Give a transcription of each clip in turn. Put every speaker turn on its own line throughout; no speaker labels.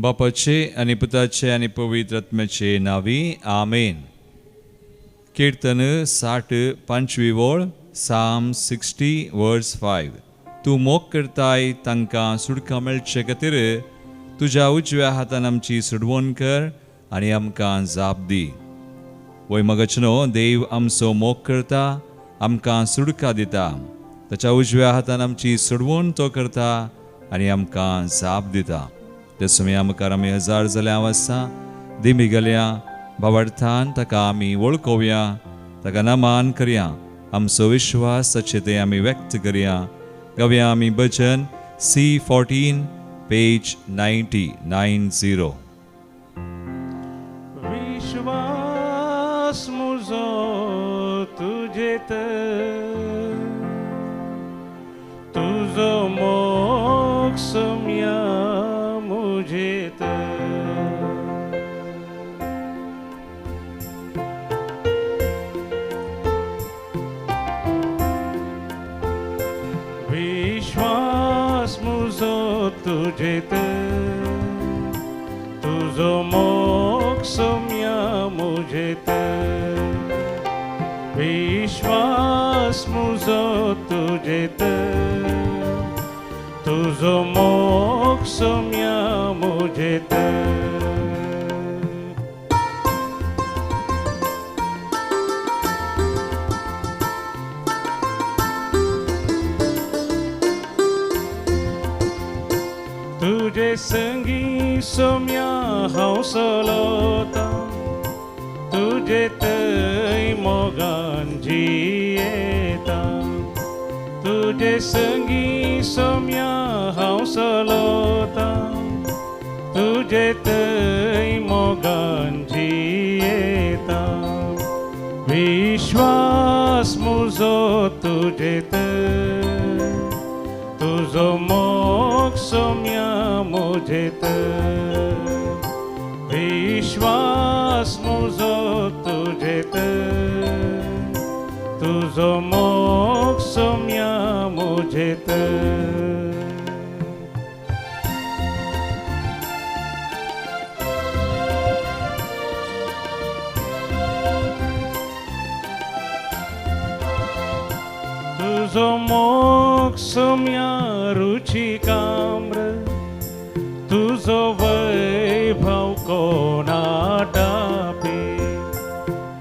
बापाचे आनी पुताचे आनी पवित्र आत्म्याचे नांवी आमेन. किर्तन 60 5वी वळ, साम 60 वर्स 5. तूं मोग करताय तांकां सुटका मेळचे खातीर तुज्या उजव्या हातान आमची सुडवण कर आनी आमकां जाप दी. वय मगचनो, देव आमचो मोग करता, आमकां सुटका दिता. ताच्या उजव्या हातान आमची सुडवण तो करता आनी आमकां जाप दिता. त्या समया मुखार आमी हजार जाल्या वासा दिमी गेल्या भावार्थान ताका आमी वळखोवया, ताका नमान करया, आमचो विश्वास ताचे ते आमी व्यक्त करया. गावया आमी भजन C 14, page 90, 90.
विश्वास मुजो तुजेत, तुजो मोग सम्या मुजेत. विश्वास मुजो तुजेत, तुजो मोग सम्या मुजेत. विश्वास मुजो तुजेत, तुजो मोग सम्या मुजेत. तुजे संगी सोम्या हांव चलता, तुजे थंय मोगान जियेता. तुजे संगी सोम्या हांव चलता, तुजे थंय मोगान जियेता. विश्वास मुजो तुजे, तुजो मोग सोम्या मुजेत. विश्वास मुजो तुजेत, तुजो मोग सोम्या मुजेत. तुजो मोग सोम्या रुची काम्र, तुजो वैभव कोणाटापी.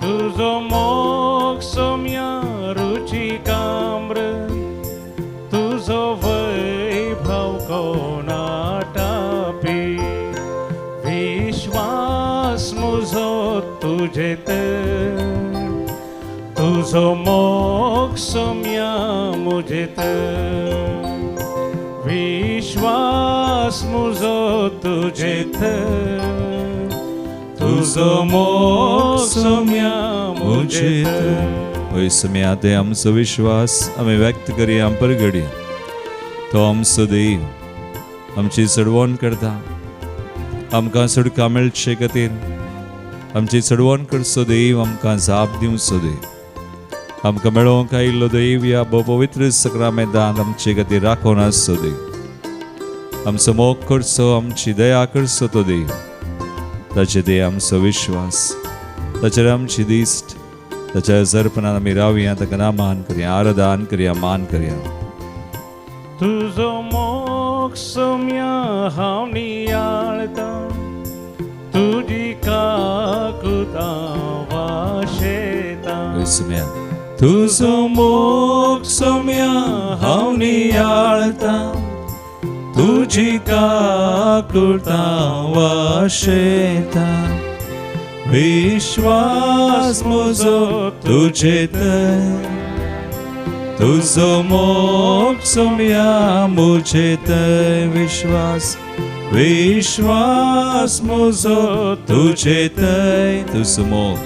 तुजो मोग सोम्या रुची काम्र, तुजो वैभव कोणाटापी. विश्वास मुजो तुजेत, तुजो मोग सोम्या मुजेत. विश्वास मुजो तुजेत, तुजो मोग सोम्या मुजेत.
वय सम्या, ते आमचो विश्वास आमी व्यक्त करया, परगडया. तो आमचो देव आमची चडवण करता, आमकां सुटका मेळचे खातीर आमची चडवण करचो देव, आमकां जाप दिवचो देव, आमकां मेळोवंक आयिल्लो देव ह्या पवित्र सक्रामेंतांत आमचे खातीर राखून आसचो देव, आमचो मोग करचो, आमची दया करचो तो देव. ताचे ते आमचो विश्वास, ताचेर आमची दिश्ट, ताच्या जरपणान आमी रावया, ताका नामान करया, आराधन करया, मान करया.
तुजो मोग सोम्या हांव नियाळता, तुजी काकुतां वाशेता.
सम्या, तुजो मोग सोम्या हांव नियाळता, तुजी काकुतां वाशेता. विश्वास मुजो तुजेत, तुजो मोग सोम्या मुजेत. विश्वास, विश्वास मुजो तुजेत, तुजो मोग,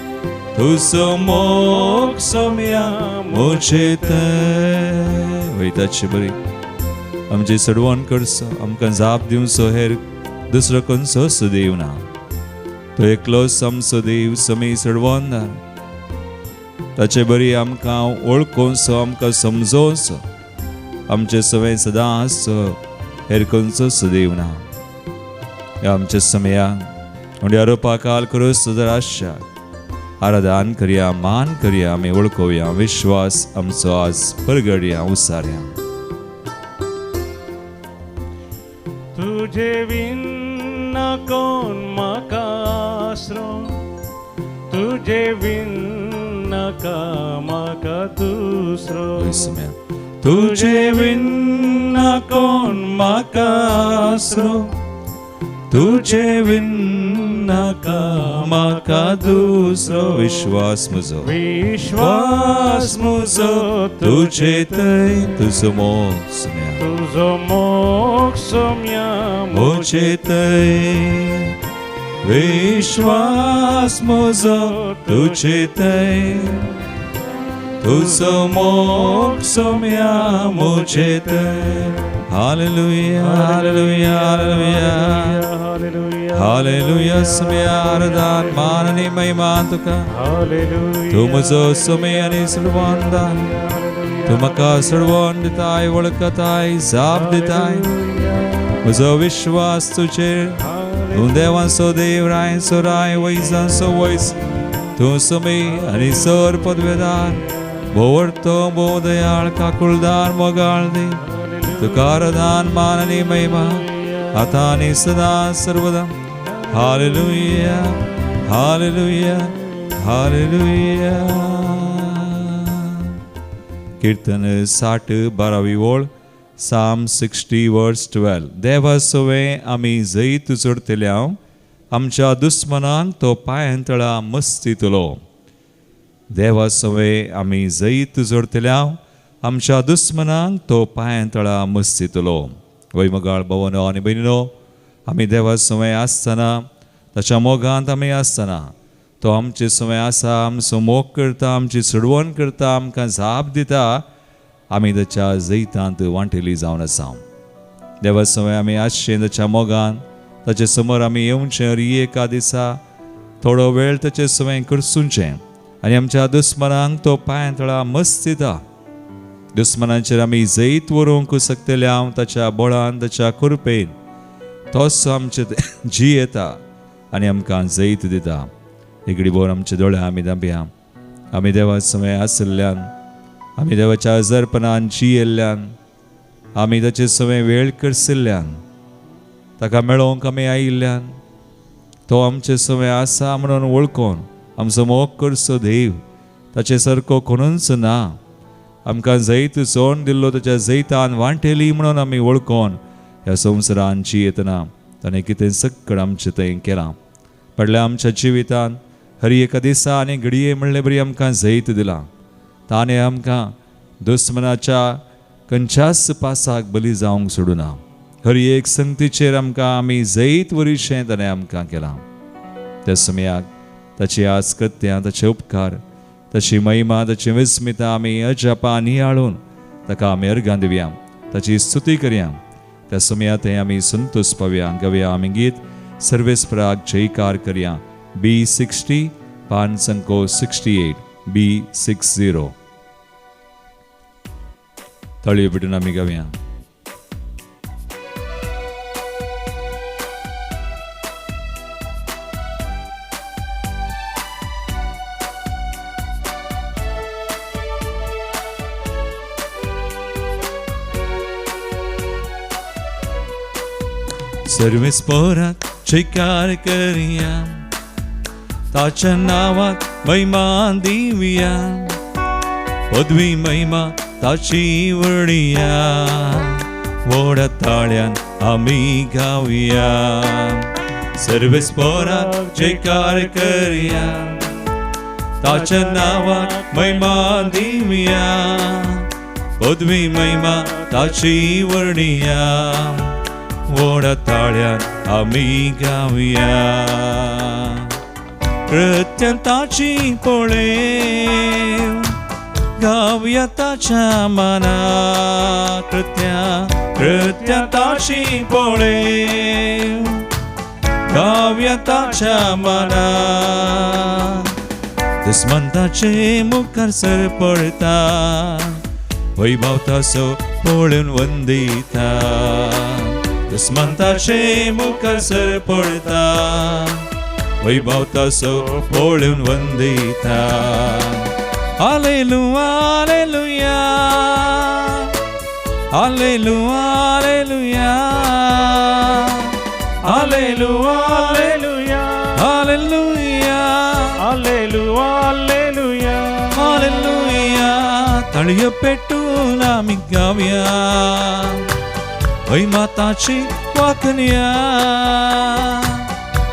तुजो मोग सोम्या मुजेत. वयताचे बरी आमची चडवण करचो, आमकां जाप दिवचो हेर दुसरो खंयचोच देव ना. तो एकलोच आमचो देव समी चडवणदार. ताचे बरी आमकां वळखोवचो, आमकां समजोवचो, आमचे सवय सदां आसचो हेर खंयचोच देव ना. ह्या आमच्या समया उंड्या रोपा काल क्रूस आशा आराधन करया, मान करया, आमी वळखोवया, विश्वास आमचो आज परगडया, उसारया.
तुझे विन कोण म्हाका आसरो, तुझे विन नाका म्हाका दुसरो.
तुझे विन कोण म्हाका आसरो, तुझे विन नाका म्हाका दुसरो. विश्वास म्हजो,
विश्वास म्हजो
तुझे थंय, तुजो मोग सोम्या,
तुजो मोग सोम्या
म्हजे थंय. विश्वास म्हजो तुझे थंय, तुजो मोग सोम्या म्हजे थंय. Hallelujah, hallelujah, hallelujah, hallelujah. Saumya आराधन मान आनी महिमा तुका. तूं म्हजो सोमे आनी सर्वांदान, तूं म्हाका सर्वान दिताय, वळखताय, जाप दिताय. म्हजो विश्वास तुजेर, तूं देवांचो देव, रायांचो राय, वैजांचो वैज, तूं सोमे आनी सर पदवेदार, भोवरतो भोव दयाळ, काकुळदार, मोगाळ देव. तुका आराधन मान आनी महिमा आतां आनी सदां सर्वदा. Hallelujah, hallelujah, hallelujah. कीर्तन 60 12वी ओळ, साम 60 वर्स 12. देवा सवें आमी जैत जोडतल्या, आमच्या दुस्मनांक तो पांयां तळा मस्तितलो. देवा सवें आमी जैत जोडतल्या, आमच्या दुस्मनांक तो पांयां तळा मस्तितलो. वय मगाळ भवनो आनी भयणीनो, आमी देवा सवें आसतना, ताच्या मोगांत आमी आसतना, तो आमचे सवें आसा, आमचो मोग करता, आमची सोडवण करता, आमकां जाप दिता. आमी ताच्या जैतांत वांटेली जावन आसा. देवा सवें आमी आसचें ताच्या मोगान, ताचे समोर आमी येवचें हर एका दिसा, थोडो वेळ ताचे सवें करसुचें आनी आमच्या दुस्मनांक तो पांयां तळा मस्त दिता. दुस्मनांचेर आमी जैत व्हरूंक शकतले हांव ताच्या बळान, ताच्या कृपेन. तोच आमचे जी येता आनी आमकां जैत दिता. एगडी भोर आमचे दोळे आमी धांपया. आमी देवा सवें आशिल्ल्यान, आमी देवाच्या आजारपणान जियेल्ल्यान, आमी ताचे सवें वेळ करसिल्ल्यान, ताका मेळोवंक आमी आयिल्ल्यान, तो आमचे सवें आसा म्हणून वळखून आमचो मोग करचो देव, ताचे सारको कोणूच ना. आमकां जैत जोड दिल्लो, ताच्या जैतान वांटेली म्हणून आमी वळखून ह्या संवसारान जियेतना ताणें कितें सगळें आमचें थंय केलां. पडल्या आमच्या जिवितान हर एका दिसा आनी घडये म्हणले बरी आमकां जैत दिलां. ताणें आमकां दुस्मनाच्या खंयच्याच पासाक बली जावंक सोडूना. हर एक संगतीचेर आमकां आमी जैत वरीशें ताणें आमकां केलां. त्या समयाक ताची आज कृत्यां, ताचे उपकार, ताची महिमा, ताची विस्मिता आमी अजापां नियाळून ताका आमी अर्घां दिवया, ताची स्तुती करया. त्या समया थंय आमी संतोश पावया. गावया आमी गीत सर्वेस्पराक जयकार करया. B60 पान संको 68 B60. ताळयो पेटून आमी गावया. सर्वेस्पराक जयकार करया, ताच्या नांवाक महिमा दिवया, पदवी महिमा ताची वर्णिया, व्हडा ताळ्यान आमी गावया. सर्वेस्पराक जयकार करया, ताच्या नांवाक महिमा दिवया, पदवी महिमा ताची वर्णिया, व्हडा ताळ्यान आमी गावया. कृत्यां ताची पळय गावया ताच्या मना, कृत्यां कृत्यां ताची पळय गावया ताच्या मना. दुस्मन ताचे मुखार सर पडटा, वैभव ताचो पळोवन वंदिता. दुस्मंताचे मुखार सर पळता वैभव ताचो पळोवन Vandita. Hallelujah hallelujah hallelujah hallelujah hallelujah
hallelujah
hallelujah
hallelujah hallelujah
hallelujah. तळयो पेटून आमी गावया हय माताची वाकन्या,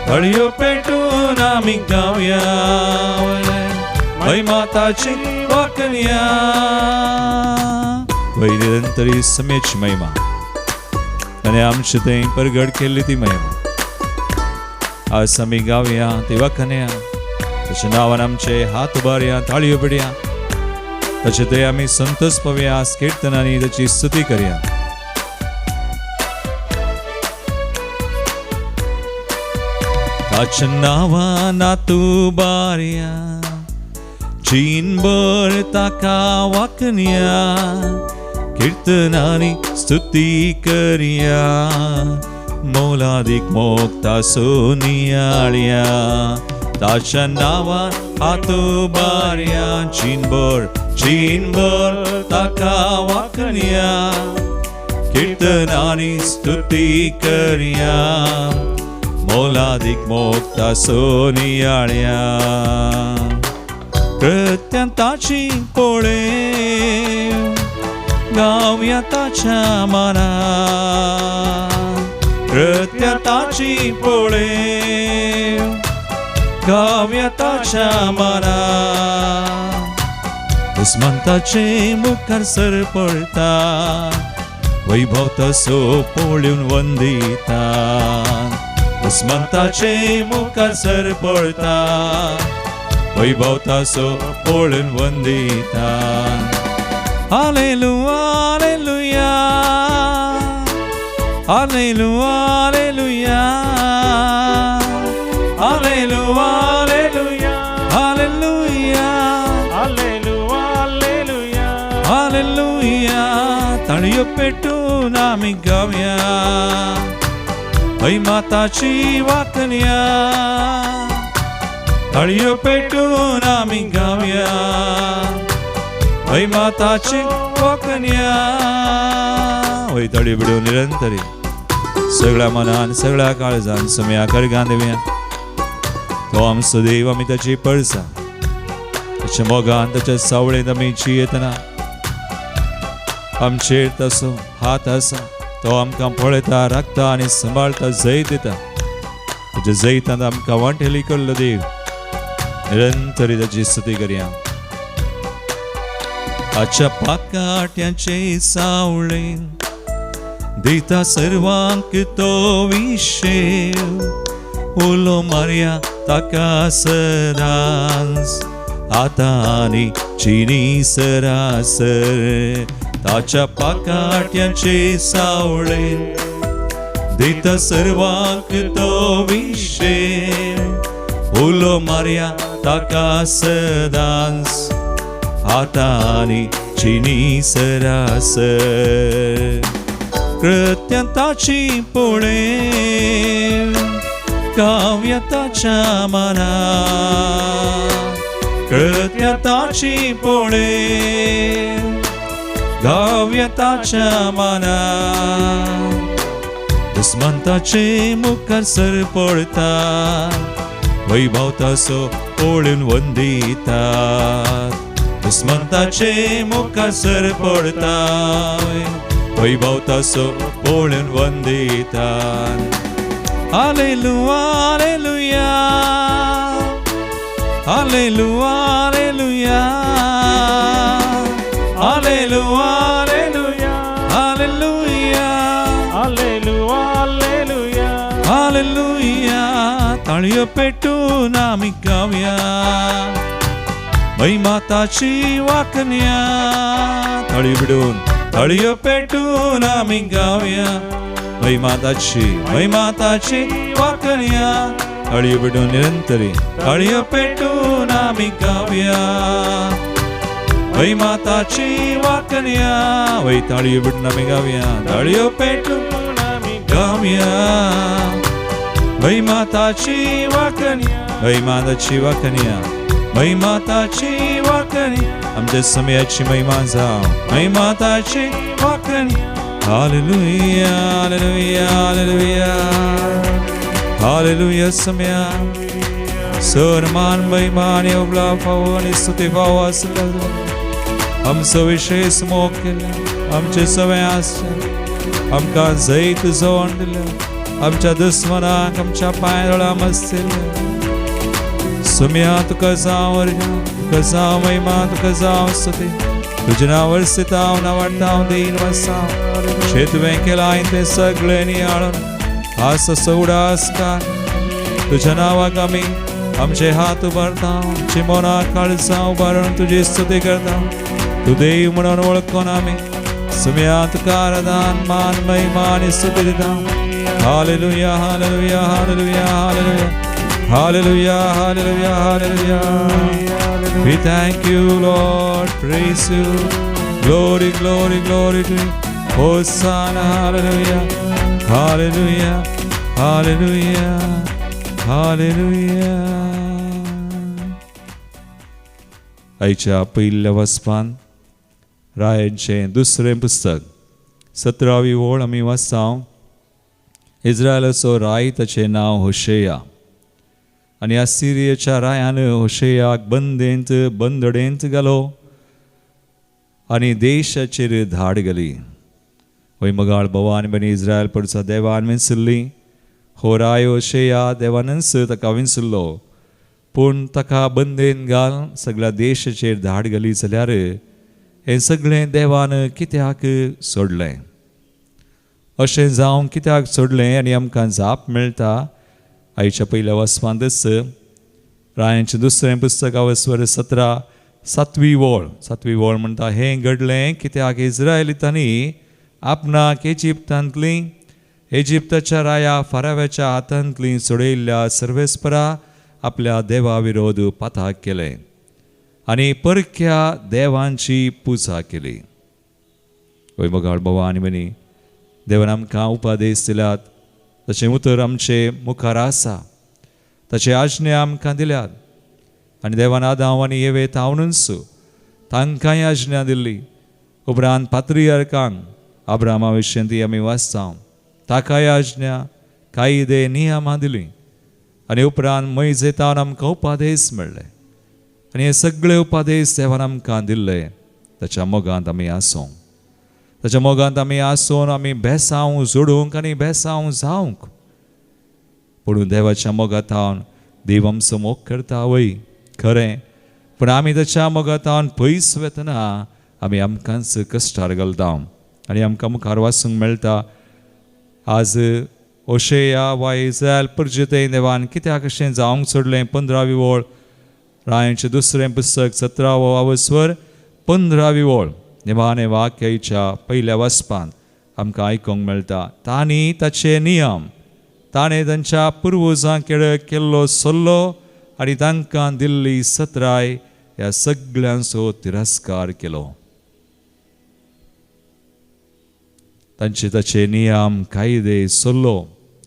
तळयो पेटून आमी गावया हय माताची वाकन्या. वय निरंतरी समेची महिमा आनी आमचे थंय परगट केल्ली ती महिमा आज आमी गावया ती वाकन्या. तशें नांवान आमचे हात उबारया, ताळयो पिडया, तशें ते आमी संतोष पावया. आज किर्तनांनी ताची स्तुती करया. ताच्या नांवान तूं बारया, जीणभर ताका वाकन्या, किर्तनांनी स्तुती करया, मोलादीक मोग तासो नियाळया. ताच्या नांवान हात उबारया, जीणभर जीणभर ताका वाकन्या, किर्तनांनी स्तुती करया, मोलादीक मोग तासो नियाळया. कृत्यां ताची पळय गावया ताच्या मना, कृत्यां ताची पळय गावया ताच्या मना. दुस्मंताचे मुखार सर पळता वैभव तसो पळोवन वंदिता, दुस्मंताचे मुखार सर पळता वैभव तसो पळोवन Vandita. Hallelujah hallelujah hallelujah hallelujah hallelujah
hallelujah
hallelujah
hallelujah hallelujah
hallelujah. तळयो पेटून आमी गावया हय माताची वाकन्या, तळयो पेटून आमी गावया हय माताची वाकन्या. हय तळयो बिडून निरंतरी सगळ्या मनान सगळ्या काळजान सम्या करगान दिवया. तो आमचो देव, आमी ताची पळसा, ताच्या मोगान ताच्या सावळेंत आमी जियेतना आमचेर ताचो हात आसा. तो आमकां पळयता, राखता आनी सांबाळता, जैत दिता. ताच्या जैतान आमकां वांटेली केल्लो देव, निरंतरी ताची स्तुती करया. ताच्या पाकाट्याचे सावळेन दिता सर्वांक तो विशेव, उलो मारया ताका सदांच आतां आनी चिनी सरासर. ताच्या पाकाट्याचे सावळेन दिता सर्वांक तो विशेव, उलो मारया ताका सदांच आतां आनी चिनी सरासर. कृत्यां ताची पळय गावया ताच्या मना, कृत्यां ताची पळय गावया ताच्या मना. दुस्मंताचे मुखार सर पळता वैभव ताचो पळोवन वंदिता, दुस्मंताचे मुखार सर पळता वैभव ताचो पळोवन Vandita. Hallelujah hallelujah hallelujah hallelujah hallelujah
hallelujah
hallelujah
hallelujah hallelujah
hallelujah. ताळयो पेटून आमी गावया महिमा ताची वाकन्या, ताळयो बिडून ताळयो पेटून आमी गावया महिमा ताची, महिमा ताची वाकन्या. ताळयो बिडून निरंतरी ताळयो पेटून आमी गावया महिमा ताची वाकन्या. वय ताळयो बिडून आमी गावया, ताळयो पेटून
आमी
गावया. महिमा ताची वाखणया, महिमा ताची वाखणया, महिमा ताची वाखणया. आमच्या समयाची महिमा जाव, महिमा ताची
वाखणया.
Hallelujah, hallelujah, hallelujah, hallelujah. समया सर मान महिमा आणि उबला फावो आणि स्तुती फावो आसला. आमचो विशेष मोग केला, आमचे सगळे आसचे, आमकां जैत जोड दिलें, आमच्या दुस्मनाक आमच्या पांयदळा मस्तिल्लें. सुम्या तुका जावं अर्जा, तुका जावं महिमा, तुका जावं स्तुती. तुज्या नांवर स्थिताव नावाडताव दीन वसाव जे तुवें केलां तें सगळें नियाळून आस उडास कर. तुज्या नांवाक आमी आमचे हात उबारता, आमची मनां काळजां उबारून तुजी स्तुती करता. तूं देव म्हणून वळखून आमी सुम्या तुका आराधन, मान, महिमा आनी स्तुती दिता. Hallelujah, hallelujah, hallelujah, hallelujah, hallelujah, hallelujah, hallelujah. We thank you, Lord. Praise you. Glory, glory, glory to you. Hosanna, hallelujah. Hallelujah. Hallelujah. Hallelujah. आयच्या पयल्या वाचपान रायांचें दुसरें पुस्तक 17वी ओळ आमी वाचता. इस्रायलाचो राय, ताचें नांव होशेया, आनी असिरियेच्या रायान होशेयाक बंदेंत बंदडेंत घालो आनी देशाचेर धाड घाली. वय मगाळ भोवा आनी भयणी, इस्रायल परचा देवान विंचल्ली. हो राय होशेया देवानच ताका विंचल्लो, पूण ताका बंदेन घाल सगळ्या देशाचेर धाड घाली जाल्यार हें सगळें देवान कित्याक सोडलें? अशें जावं कित्याक सोडलें? आनी आमकां जाप मेळटा आयच्या पयल्या वाचपांतच. रायांचें दुसरें पुस्तक अवस्वर 17 सातवी वळ. सातवी वळ म्हणटा, हें घडलें कित्याक इस्रायलितांनी आपणाक इजिप्तांतलीं इजिप्ताच्या राया फाराव्याच्या हातांतलीं सोडयल्ल्या सर्वेस्परा आपल्या देवा विरोध पाताक केलें आनी परक्या देवांची पुजा केली. वय मोगाळ बाबा आनी भयणी, देवान आमकां उपदेश दिल्यात, ताचें उतर आमचे मुखार आसा, ताचे आज्ञा आमकां दिल्यात. आनी देवान आदांव आनी येवे तावनूच तांकांय आज्ञा दिल्ली. उपरांत पात्रियार्कांक आब्रामा विशीं ती आमी वाचता, ताकाय आज्ञा, कायदे, नियमां दिलीं. आनी उपरांत मोयजेतावन आमकां उपदेश मेळ्ळे. आनी हे सगळे उपदेश देवान आमकां दिल्ले. ताच्या मोगांत आमी आसूंक, ताच्या मोगांत आमी आसून आमी बेसांव जोडूंक आनी बेसांव जावंक. पूण देवाच्या मोगांत देव आमचो मोग करता वय खरें, पूण आमी ताच्या मोगांत पयस वतना आमी आमकांच कश्टार घालता. आनी आमकां मुखार वाचूंक मेळटा, आज ओशेया वा इस्रायल परजेते देवान कित्याक अशें जावंक सोडलें? 15वी वळ, रायांचें दुसरें पुस्तक 17वो अवस्वर 15वी वळ. निमाणे वाक्याच्या पयल्या वाचपान आमकां आयकूंक मेळटा, तांणी ताचे नियम, ताणें तांच्या पुर्वजां केल्लो सल्लो आनी तांकां दिल्ली सत्राय ह्या सगळ्यांचो तिरस्कार केलो. तांचे ताचे नियम, कायदे, सल्लो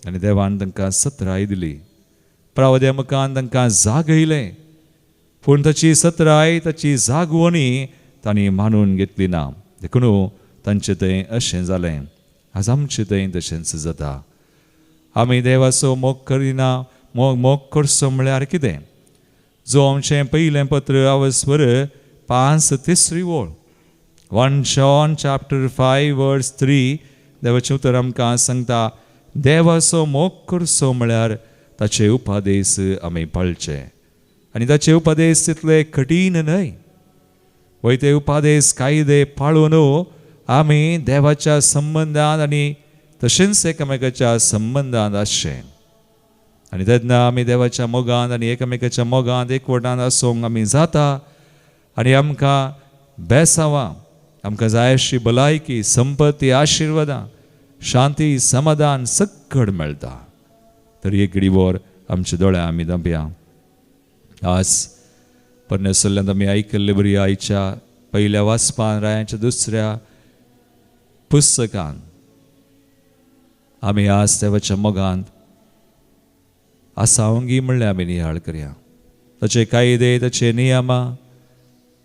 आनी देवान तांकां सत्राय दिली. प्रावद्या मुखान तांकां जागयलें, पूण ताची सत्राय, ताची जागवणी तांणी मानून घेतली ना. देखून तांचें थंय अशें जालें. आज आमचें थंय तशेंच जाता. आमी देवाचो मोग करिना. मोग मोग करचो म्हळ्यार कितें? जो आमचें पयलें पत्र अवस्वर 5 तिसरी वळ, 1 John chapter 5 verse 3, देवाचें उतर आमकां सांगता, देवाचो मोग करचो म्हळ्यार ताचे उपदेश आमी पाळचे. आनी ताचे उपदेश तितले कठीण न्हय. वय ते उपदेश, कायदे पाळून आमी देवाच्या संबंदान आनी तशेंच एकामेकाच्या संबंदान आसचें. आनी तेन्ना आमी देवाच्या मोगान आनी एकामेकाच्या मोगान एकवटान आसूंक आमी जाता. आनी आमकां बेसांवां, आमकां जाय अशी भलायकी, संपत्ती, आशिर्वादां, शांती, समाधान सक्कड मेळटा. तर एक घडीभर आमच्या दोळ्या आमी धांपया. आज परन्या सल्ल्यांत आमी आयकल्ले बरी आयच्या पयल्या वाचपान रायांच्या दुसऱ्या पुस्तकान आमी आज देवाच्या मोगांत आसावंगी म्हणल्यार आमी नियाळ करया. ताचे कायदे, ताचे नियमां,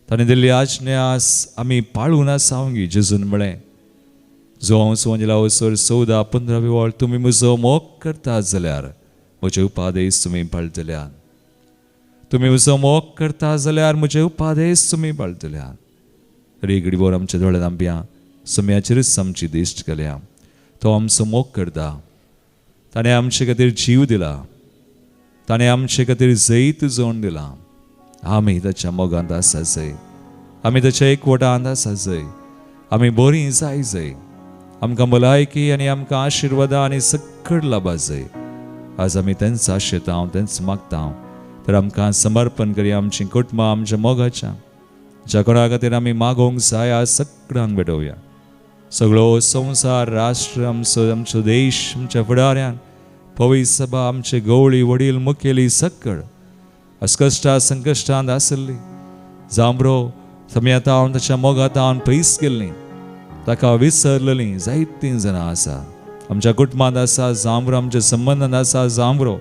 ताणें दिल्ली आज्ञा आमी पाळून आसावंगी. जेजून म्हळें, जो हांव सोंजला वसर 14-15 वळ, तुमी म्हजो मोग करता जाल्यार म्हजे उपादेश तुमी पाळटल्यात. तुमी म्हजो मोग करता जाल्यार म्हजे उपादेश तुमी पाळटल्यात. रेगडी बोर आमच्या दोळ्यान आमब्या सम्याचेरच आमची दिश्ट केल्या. तो आमचो मोग करता. ताणें आमचे खातीर जीव दिला, ताणें आमचे खातीर जैत जोड दिला. आमी ताच्या मोगांत आसा जय, आमी ताच्या एकवटांत आसा जय, आमी बरीं जाय जय, आमकां भलायकी आनी आमकां आशिर्वादां आनी सकड लाबा जय. आज आमी तेंच आशेता, तेंच मागता. तर आमकां समर्पण करया आमचीं कुटुंबां आमच्या मोगाच्या, ज्या कोणा खातीर आमी मागोवंक जाय आज सगळ्यांक भेटोवया. सगळो संवसार, राष्ट्र आमचो, आमचो देश, आमच्या फुडाऱ्यांक, पवी सभा, आमचे गवळी, वडील, मुखेली सक्कड अस्कश्टा संकश्टांत आसली जांबरो सम्याता हांव ताच्या मोगांत हांव पयस गेल्लीं, ताका विसरलेलीं जायतीं जाणां आसा. आमच्या कुटुंबांत आसा जांबरो, आमच्या संबंदांत आसा जांबरो.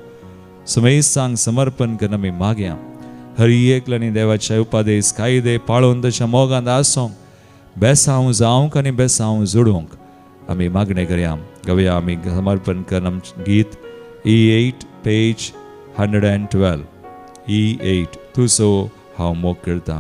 समेस्तांक समर्पण करून आमी मागया. हरी एकल्यानी देवाचे उपादेश कायदे पाळून ताच्या मोगांत आसूंक, बेसांव जावंक आनी बेसांव जोडूंक आमी मागणें करया. गावया आमी समर्पण करून आमचें गीत E8 page 112. E8 तुजो हांव मोग करता.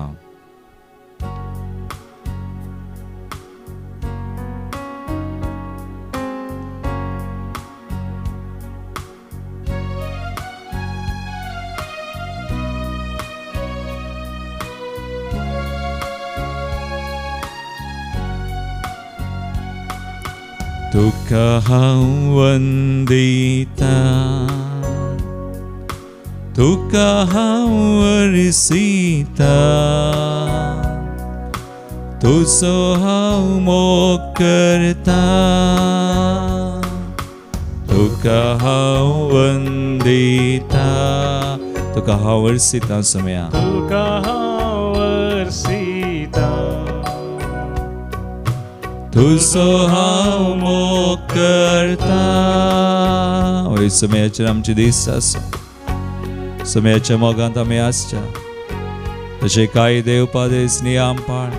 तुका हांव वंदिता, तुका हांव वरसिता, तुजो हांव मोग करता, तुका हांव वंदिता, तुका हांव वरसिता समया,
तुका हांव वरसिता,
तुजो हांव मोग करता. वय समयाचेर आमची दीस आसूं, समयाच्या मोगांत आमी आसच्या, तशें कायदे उपादेश नियम पाळ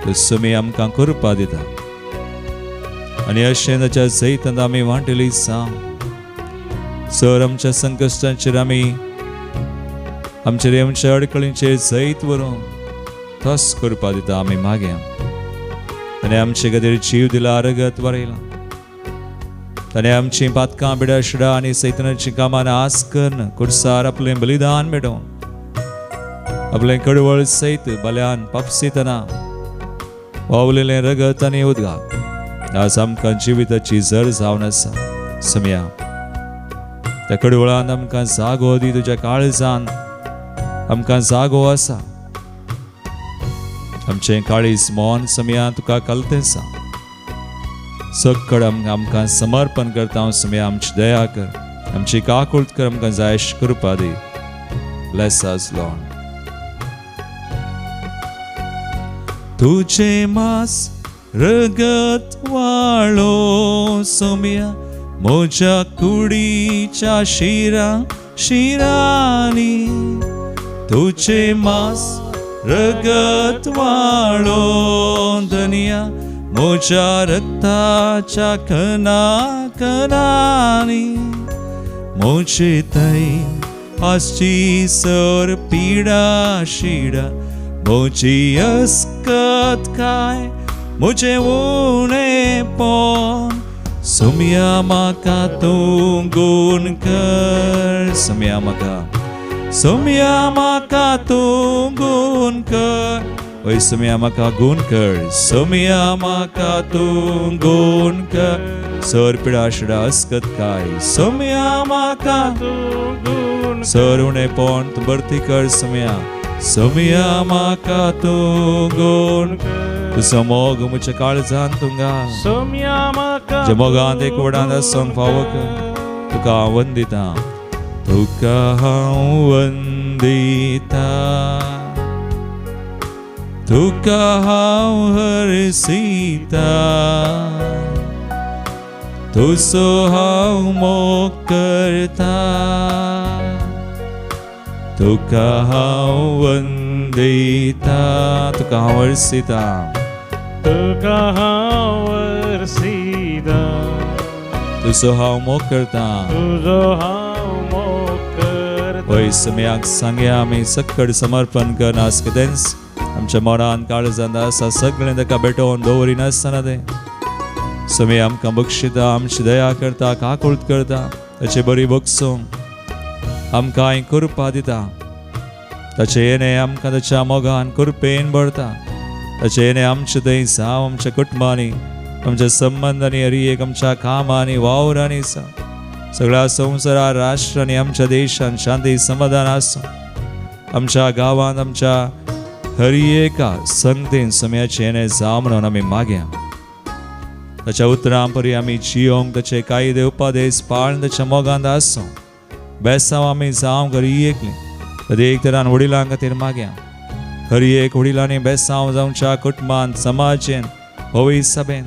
तो समय आमकां करपा दिता. आनी अशें ताच्या जैतांत आमी वांटेली जावं. सर आमच्या संकश्टांचेर आमी आमचेर आमच्या अडकळींचेर जैत व्हरूंक तस करपा दिता आमी मागया. ताणें आमचे खातीर जीव दिला, रगत वरयलां. ताणें आमचीं पातकां, बिडाशिडां आनी सैतनाचीं कामां आस करून कुर्सार आपलें बलिदान मेळोवन आपलें कडवळ सैत बल्यान पापसितना वावलेलें रगत आनी उदकाक आज आमकां जिविताची जर जावन आसा. समया त्या कडवळान आमकां जागो दी, तुज्या काळजान आमकां जागो आसा. आमचें काळीज मन समया तुका कलतें आसा. सकड आमकां समर्पण करता हांव समया, आमची दया कर, आमची काकुळट कर, आमकां जाय कृपा दी. Bless us Lord. तुझे मास रगत वाळो सोम्या म्हज्या कुडीच्या शिरा शिरांनी, तुझे मास रगत वाळो धनिया म्हज्या रक्ताच्या कणा कणांनी, म्हजे थंय आसची सर पिडा शिडा, म्हजी अस्कत काय म्हजें उणेपण, सोम्या म्हाका तूं गूण कर, सोम्या म्हाका, सोम्या म्हाका तूं गूण कर, ओय सोम्या म्हाका गूण कर, सोम्या म्हाका तूं गूण कर, सर पिडा शिडा अस्कत काय, सोम्या म्हाका
तूं गूण,
सर उणेपण तूं भरती कर सोम्या, सोम्या म्हाका तूं गुण
कर,
तुजो मोग म्हज्या काळजान तूं घाल,
सोम्या म्हाका
म्हज्या मोगांत एक वडांत आसूंक फावो कर. तुका हांव वंदिता, तुका हांव वंदिता, तुका हांव हरसिता, तुजो हांव मोग करता, तुका हांव वंदिता, तुका हांव वर्सिता,
तुका हांव वर्सिता,
तुजो हांव मोग करता.
तुजो हांव मोग करता.
वय समयाक सांगया आमी सक्कड समर्पण करना आस कितेंच आमच्या मनान काळजांत आसा सगळें ताका भेटोवन दवरिनासतना तें समय आमकां बक्षिता, आमची दया करता, काकुळट करता, ताचे बरी बगसूंक आमकां कृपा दिता. ताचें येणें आमकां ताच्या मोगान कृपेन भरता. ताचें येणें आमचें थंय जावं आमच्या कुटुंबांनी, आमच्या संबंदांनी, हरी एक आमच्या कामांनी, वावरांनी जावं, सगळ्या संवसारार, राष्ट्रांनी, आमच्या देशान शांती समाधान आसूं. आमच्या गांवांत आमच्या हरी एका संगतेन समयाचें येणें जावं म्हणून आमी मागया. ताच्या उतरां परी आमी जियोंक, ताचे कायदे उपदेश पाळून ताच्या मोगांत आसूं. बेसांव आमी जावंक हरी एकली प्रत्येक तरान वडिलां खातीर मागया. हरी एक वडिलांनी बेसांव जावच्या कुटुंबांत, समाजेन, भोवी सभेन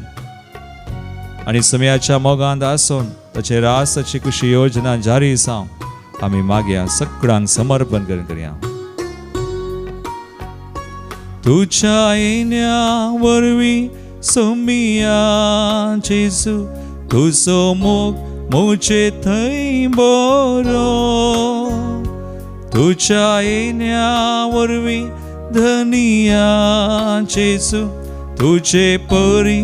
आनी समयाच्या मोगांत आसून ताचे रास ताची कुशी योजना जारी जावं आमी मागया. सगळ्यांक समर्पण करून करया. तुज्या येण्या वरवीं सोमिया जेजू, तुजो मोग म्हजे थंय बरो, तुज्या येण्या वरवीं धनिया जेजू, तुजे परी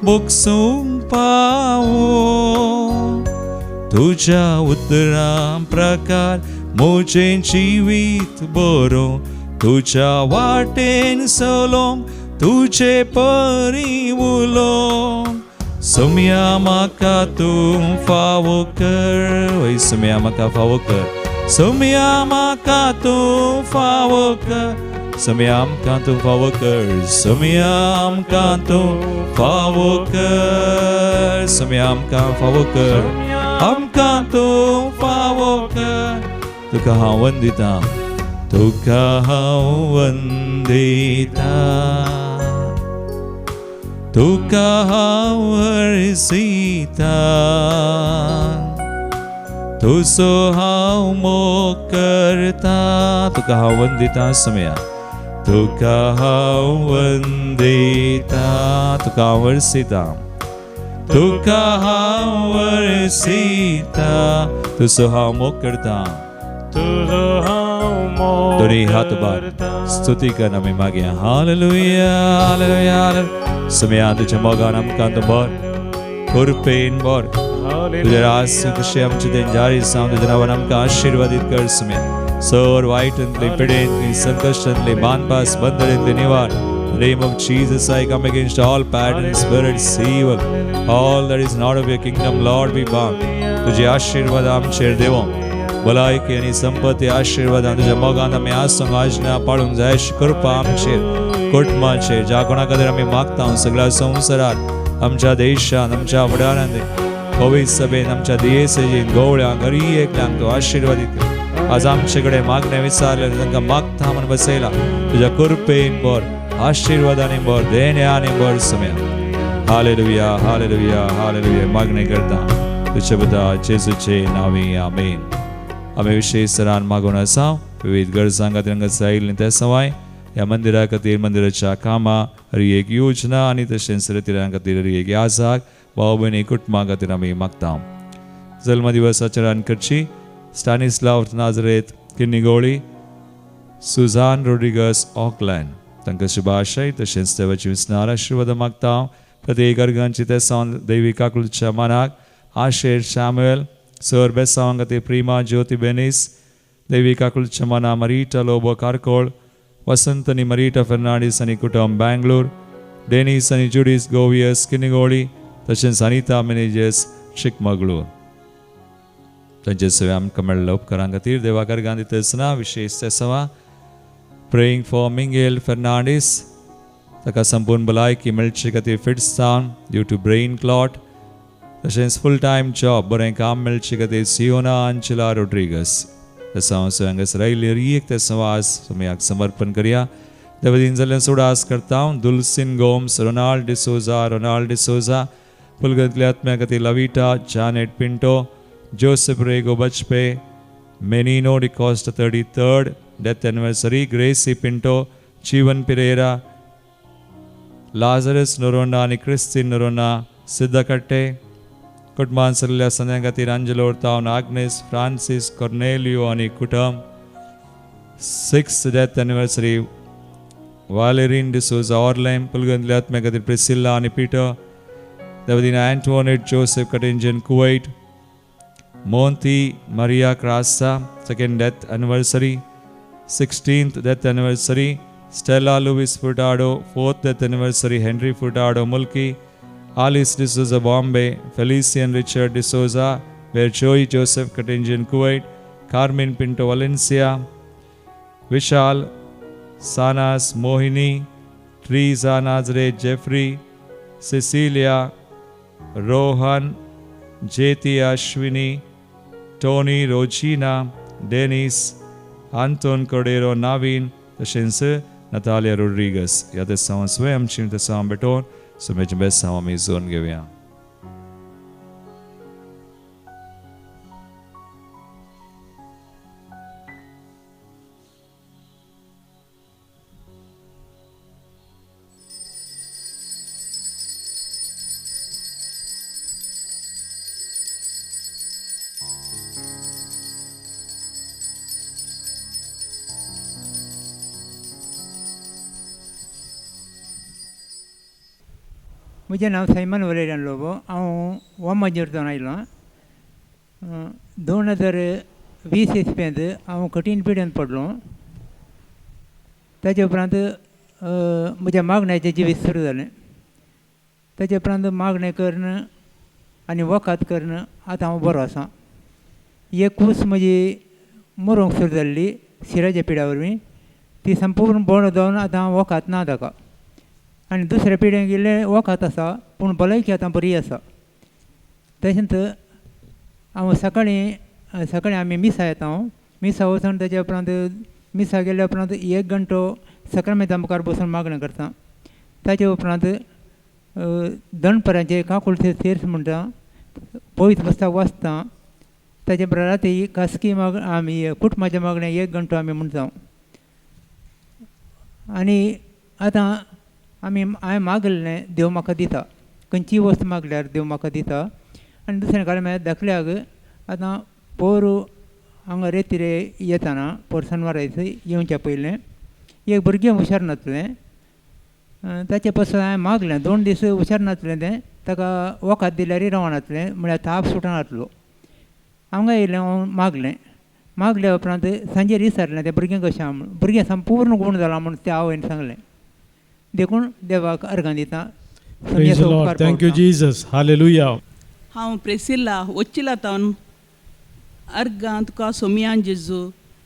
बोगसूंक पावो, तुज्या उतरां प्रकार म्हजें जिवीत बरो, तुज्या वाटेन चलोंक तुजे परी उलोवंक. सोम्या म्हाका तूं फावो कर, वय सोम्या म्हाका फावो कर, सोम्या म्हाका तूं फावो कर, सोम्या आमकां तूं फावो कर, सोम्या आमकां तूं फावो कर, सोम्या आमकां फावो कर, आमकां तूं फावो कर. तुका हांव वंदिता, तुका हांव वंदिता, तुका हांव हरसिता, तुजो हांव मोग करता, तुका हांव वंदिता सोम्या, तुका हांव वंदिता, तुका हांव वर्सिता, तुका हांव वर्सिता, तुजो हांव मोग करता.
तुजो हांव मोग
दोनी हात उबार
करता.
स्तुती कर आमी मागया. Hallelujah, hallelujah, hallelujah. सोम्या तुज्या मोगान आमकां तूं भर, कृपेन भर, तुज्या रास कशें आमचें तें जारी जावं. तुज्या नांवान आमकां आशिर्वादीत कर सोम्या. सर वायटांतली, पिडेंतली, संकश्टांतली, बांदपास बंदरेंतली निवार. In the name of Jesus, I come against all pattern spirits, evil, all that is not of your kingdom, Lord, be bound. तुझे आशीर्वाद आमचेर देवो, भलायकी आनी संपत्ती आशीर्वादान तुज्या मोगान आमी आसूंक आज्ञा पाळूंक जाय अशी कृपा आमचेर, कुटुंबाचेर, ज्या कोणा खातीर आमी मागता सगळ्या संवसारात, आमच्या देशान, आमच्या वडारांत, कोवीड सभेन, आमच्या दियेसेजीन, गवळ्यांक, हरी एकल्यांक तूं आशिर्वादीत कर. आज आमचे कडेन मागणें विचारलें तांकां मागता म्हूण बसयला. तुज्या कृपेन भर, आशिर्वादांनी भर, देण्यानी भर सोम्या. Hallelujah, hallelujah, hallelujah. मागणें करता तुझ्या पुता जेजूचे नांवी, आमेन. आमी विशेश तरान मागून आसा विविध गरजां खातीर हांगा आयिल्लीं ते सवाय ह्या मंदिरा खातीर, मंदिराच्या कामां, हरी एक योजना आनी तशेंच रितिरां खातीर, हरी एक याजाक, भाव भयणी कुटुंबा खातीर आमी मागता. जल्मदिवस आचरण करची Stanislaw Nazareth Kinnigoli, Sussanne Rodrigues Auckland, तांकां शुभाशय तशेंच देवाची विस्नार आशिर्वाद मागता. प्रत्येक अर्गांची ते सावन देवी काकुलच्या मनाक आशेर शॅमुएल सर बेसांव खातीर प्रिमा ज्योती बेनीस, देवी काकुलच्या मना मरीटा लोबो कारकोळ, वसंत आनी मरीटा फेर्नांडीस आनी कुटुंब बँगलोर, डेनीस आनी जुडीस गोवियस किनिगोळी, तशेंच अनिता मेनेजस चिकमगळूर. तांचे सगळे आमकां मेळ्ळ्या उपकारां खातीर देवाकार गांधी दितना विशेष ते सवा. प्रेईंग फॉर मिंगेल फेर्नांडीस, ताका संपूर्ण भलायकी मेळचे खातीर फिट्स जावन ड्यू टू ब्रेन क्लॉट, तशेंच फूल टायम जॉब बरें काम मेळचे खातीर सियोना आंचला रोड्रिगस. तसो हांव हांगासर आयिल्ली एक ते सवास समयाक समर्पण करया. देवदीन जाल्ल्यान सुडास करता हांव दुलसीन गोम्स, रोनाल्ड डिसोजा, रोनाल्ड डिसोजा, पुलगंतल्या आत्म्या खातीर Lavita Janet Pinto, Joseph Rego Bajpe, Menino D'Costa 33rd death anniversary, Gracy Pinto, Jeevan Pereira, Lazarus Noronha आनी क्रिस्तीन नोरोना सिद्धकट्टे. कुटुंबान सल्ल्या संद्या खातीर अंजलो तावन आग्नेस फ्रांसीस कॉर्नेलियो आनी कुटुंब. 6th death anniversary Valerin D'Souza Orlem. पुलगंतल्या आत्म्या खातीर प्रिसिल्ला आनी Peter, Devadina Antoinette Joseph Katenjan Kuwait, Monty Maria Crasta 2nd death anniversary, 16th death anniversary Stella Louis Furtado, 4th death anniversary Henry Furtado Mulki, Alice D'Souza Bombay, Felician Richard D'Souza, Joy Joseph Katenjan Kuwait, Carmen Pinto Valencia, Vishal Sanas Mohini, Treesa Nazare Jeffrey, Cecilia, Rohan, Jeti Ashwini, Tony Rojina, Dennis, Anton Cordero Naveen, तशेंच Natalia Rodrigues. ह्या तेसांव स्वयं आमची तेसांव भेटोवन सुमेचें बेसांव आमी John घेवया.
म्हजें नांव Simon Valerian Lobo. हांव वामंजूर आयलो. 2020 इस्वेंत हांव कठीण पिडेन पडलो. ताजे उपरांत म्हज्या मागण्याचें जिवीत सुरू जालें. ताजे उपरांत मागणें करून आनी वखद करून आतां हांव बरो आसा. एक कूस म्हजी मरोंक सुरू जाल्ली शिराच्या पिड्या वरवीं, ती संपूर्ण बरो जावन आतां हांव वखद ना ताका. आनी दुसऱ्या पिड्यांक गेल्लें वखद आसा पूण भलायकी आतां बरी आसा. तशेंच हांव सकाळीं सकाळीं आमी मिसा येता. हांव मिसा वचून ताच्या उपरांत मिसा गेल्या उपरांत एक घंटो सकाळमेता मुखार बसून मागणें करता. ताच्या उपरांत दनपरांचे काकुळते तेर्स म्हणटा, पवित्र पुस्तक वाचता. ताच्या उपरांत राती खासगी माग आमी कुटुंबाचें मागणें एक घंटो आमी म्हणटा. आनी आतां आमी हांवें मागलें देव म्हाका दिता, खंयचीय वस्त मागल्यार देव म्हाका दिता. आनी दुसरें कारण म्हळ्यार धाकल्याक आतां पोर हांगा रेतिरे येताना पोर सनवारा येवच्या पयलें एक भुरगें हुशार नासलें. ताचे पासून हांवें मागलें 2 दीस हुशार नासलें तें, ताका वखद दिल्यारय रावनासलें, म्हळ्यार ताप सुटनासलो. हांगा येयलें हांव मागलें, मागल्या उपरांत सांजेर विचारलें तें भुरगें कशें आहा म्हूण. भुरगें संपूर्ण गूण जालां म्हूण त्या आवयन सांगलें. देखून देवाक अर्गां दिता.
Praise the Lord. Thank you, Jesus. Hallelujah.
हांव प्रेसिल्ला वच्चिला तावन अर्गां तुका सोमियान जेजू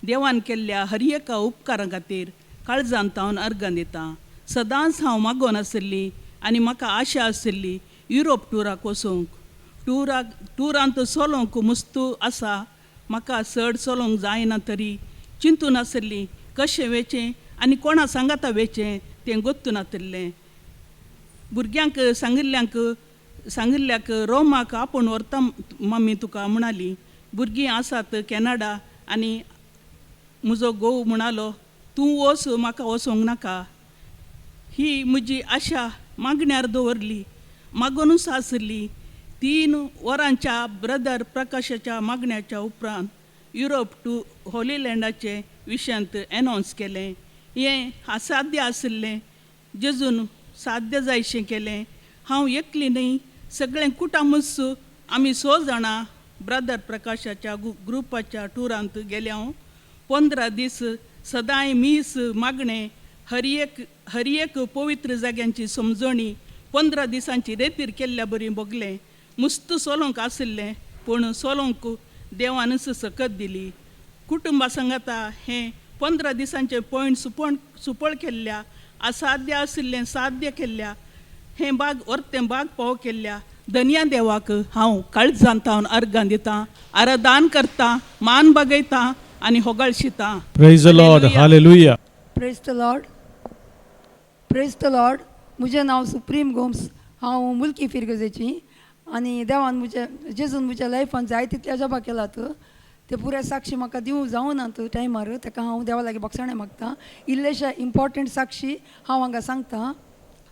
देवान केल्ल्या हर एका उपकारां खातीर काळजान तावन अर्गां दिता. सदांच हांव मागोन आशिल्ली आनी म्हाका आशा आशिल्ली युरोप टुराक वचूंक. टुराक टुरांत चलोवंक मुस्तू आसा, म्हाका चड चलोवंक जायना तरी चिंतून आशिल्ली कशें वेचें आनी कोणा सांगाता वेचें तें गोत्तू नातिल्लें. भुरग्यांक सांगिल्ल्यांक सांगिल्ल्याक रोमाक आपूण व्हरता मम्मी तुका म्हणाली. भुरगीं आसात कॅनडा आनी म्हजो घोव म्हणालो तूं वच म्हाका वचोंक नाका. ही म्हजी आशा मागण्यार दवरली, मागोनूच आशिल्ली. 3 वरांच्या ब्रदर प्रकाशाच्या मागण्याच्या उपरांत युरोप टू होली लँडाचे विशयांत एनावन्स केलें. हें असाध्य आशिल्लें, जेजून साध्य जायशें केलें. हांव एकली न्हय, सगळें कुटामूच आमी 6 जाणां ब्रदर प्रकाशाच्या ग्रुपाच्या टुरांत गेले. हांव 15 दीस सदांय मीस मागणें, हर एक पवित्र जाग्यांची समजणी 15 दिसांची रेतीर केल्ल्या बरी भोगलें. मुस्त चलोवंक आशिल्लें पूण चलोवंक देवानच सकत दिली. कुटुंबा सांगाता हें 15 दिसांचें पॉयंट सुपळ केल्ल्या, असाध्य आशिल्लें साध्य केल्ल्या, हें बाग वर्तें बाग पाव केल्ल्या धनया देवाक हांव काळजांत हांव अर्गां दितां, आरादान करतां, मान बागयतां आनी होगळ शितां.
Praise the Lord. Hallelujah.
Praise the Lord. Praise the Lord. म्हजें नांव सुप्रीम गोम्स. हांव मुल्की फिरगजेची. आनी देवान म्हज्या जेजून म्हज्या लायफान जाय तितल्या जबा केलात ते पुराय साक्षी म्हाका दिवंक जावना टायमार ताका हांव देवा लागीं बक्षाणें मागता. इल्लेशे इम्पॉर्टंट साक्षी हांव हांगा सांगता.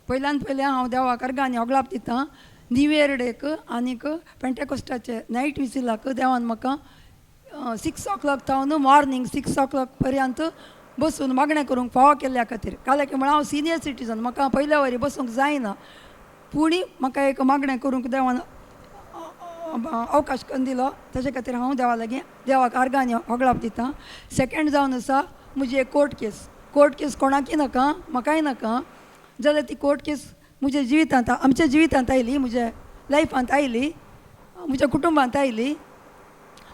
पयल्यान पयलें हांव देवाक अर्गां आनी होगळाप दिता. न्यू इयर डेक आनीक पेंटेकोस्टाचे नायट विजिलाक देवान म्हाका 6 o'clock थावन मॉर्निंग 6 o'clock पर्यंत बसून मागणें करूंक फावो केल्ल्या खातीर. काल्याक म्हळ्यार हांव सिनियर सिटीजन, म्हाका पयल्या वरी बसूंक जायना, पूण म्हाका एक मागणें करूंक देवान अवकाश करून दिलो, ताजे खातीर हांव देवा लागीं देवाक अर्गां आनी होगळाप दिता. सेकेंड जावन आसा म्हजी एक कोर्ट केस. कोर्ट केस कोणाकय नाका, म्हाकाय नाका, जाल्यार ती कोर्ट केस म्हज्या जिवितांत, आमच्या जिवितांत आयली, म्हज्या लायफांत आयली, म्हज्या कुटुंबांत आयली.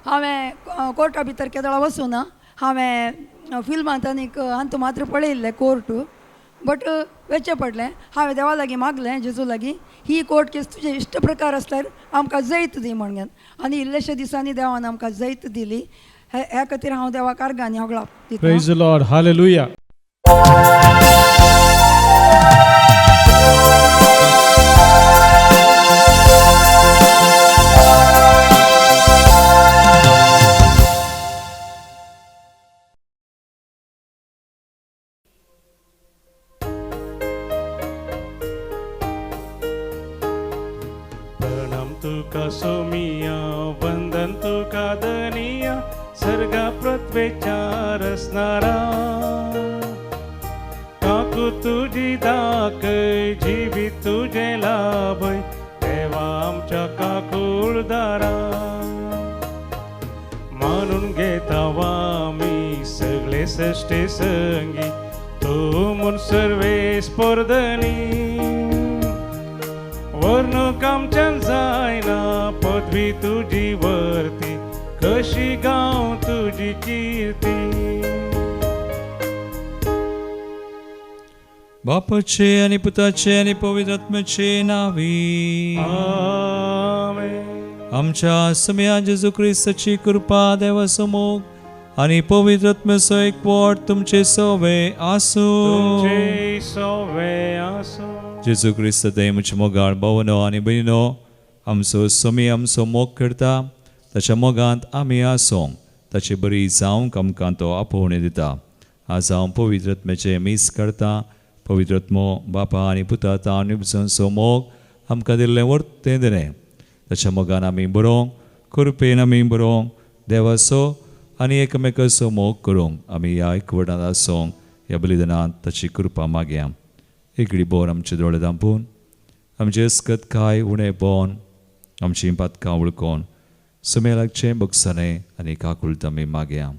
हांवें कोर्टा भितर केदळा वचूं ना, हांवें फिल्मांत आनीक अंत मात्र पळयल्लें कोर्ट, बट वेचें पडलें. हांवें देवा लागीं मागलें, जेजू लागीं, ही कोर्ट केस तुजे इश्ट प्रकार आसल्यार आमकां जैत दी म्हणून, आनी इल्लेशे दिसांनी देवान आमकां जैत दिली. ह्या खातीर हांव देवाक अर्गां आनी होगळाप दिता.
Praise the Lord. Hallelujah.
प्रणाम तुका सोमिया, वंदन तुका धनिया, सर्गा पृथ्वेच्या रसणारा. काकू तुजी दाखय, जिवीत तुजें लाभय, देवा आमच्या काकुळदारा. मानून घेता आमी सगळे सश्टे संगी, तूं म्हूण सर्वेस पोरदनी. वर्णूक आमच्यान जायना पदवी तुजी वर्ती, कशी गांव तुजी किर्ती.
बापाचे आनी पुताचे आनी पवित्र आत्म्याचे नावी.
आमेन.
आमच्या समया जेजू क्रिस्ताची कृपा, देवाचो मोग आनी पवित्र आत्म्याचो एकवट तुमचे सवे आसूं.
तुमचे सवे आसूं.
जेजू क्रिस्त म्हजे मोगाळ भावनो आनी भयणीनो, आमचो समी आमचो मोग करता, ताच्या मोगांत आमी आसूंक, ताचे बरी जावंक आमकां तो आपोवणें दिता. आज हांव पवित्र आत्म्याचें मीस करता. पवित्र आत्मो बापा आनी पुता तावन उपजनचो मोग आमकां दिल्लें वर्तें दिलें. ताच्या मोगान आमी बरोवंक, कृपेन आमी बरोवंक, देवाचो आनी एकामेकाचो मोग करूंक आमी ह्या एकवटांत आसूंक ह्या बलिदानांत ताची कृपा मागया. एकडे बोर आमचे दोळे धांपून, आमचे अस्कत काय उणें पोवन, आमची पातकां वळखून सुमे लागचें बगसणें आनी काकुळट आमी मागया.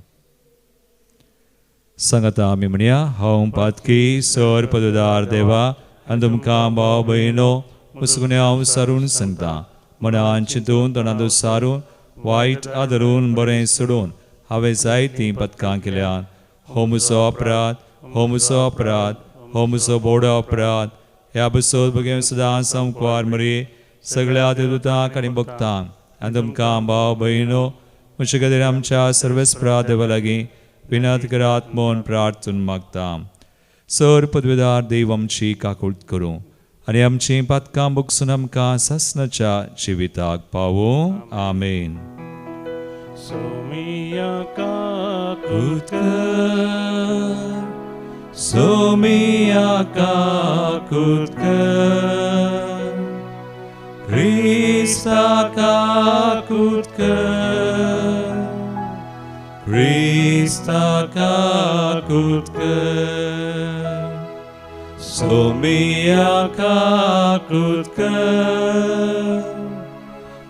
सांगाता आमी म्हणया, हांव पातकी सर पददार देवा, आनी तुमकां भाव भयणो मुसगुणे हांव सारून सांगता, मनान चिंतून तोंडांत सारून वायट आदरून बरें सोडून हांवें जायतीं पदकां केल्यात. हो म्हजो अपराध, हो म्हजो अपराध, हो म्हजो बोडो अपराध. ह्या बसोत भुरगें सदां संकवार मरे सगळ्या देवदूतांक आनी भक्तांक आनी तुमकां भाव भयणो म्हजे खातीर आमच्या सर्वेस्परा देवा लागीं विनंत करात म्हूण प्रार्थून मागता. सर पदवेदार देव आमची काकूळट करूं आनी आमचीं पातकां भोगसून आमकां सासणाच्या जिविताक पावूं. आमेन.
सोमिया काकूत
कर, सोमिया काकूत कर, क्रिस्ता काकूत कर, क्रिस्ता काकूत कर, सोमिया काकूत कर,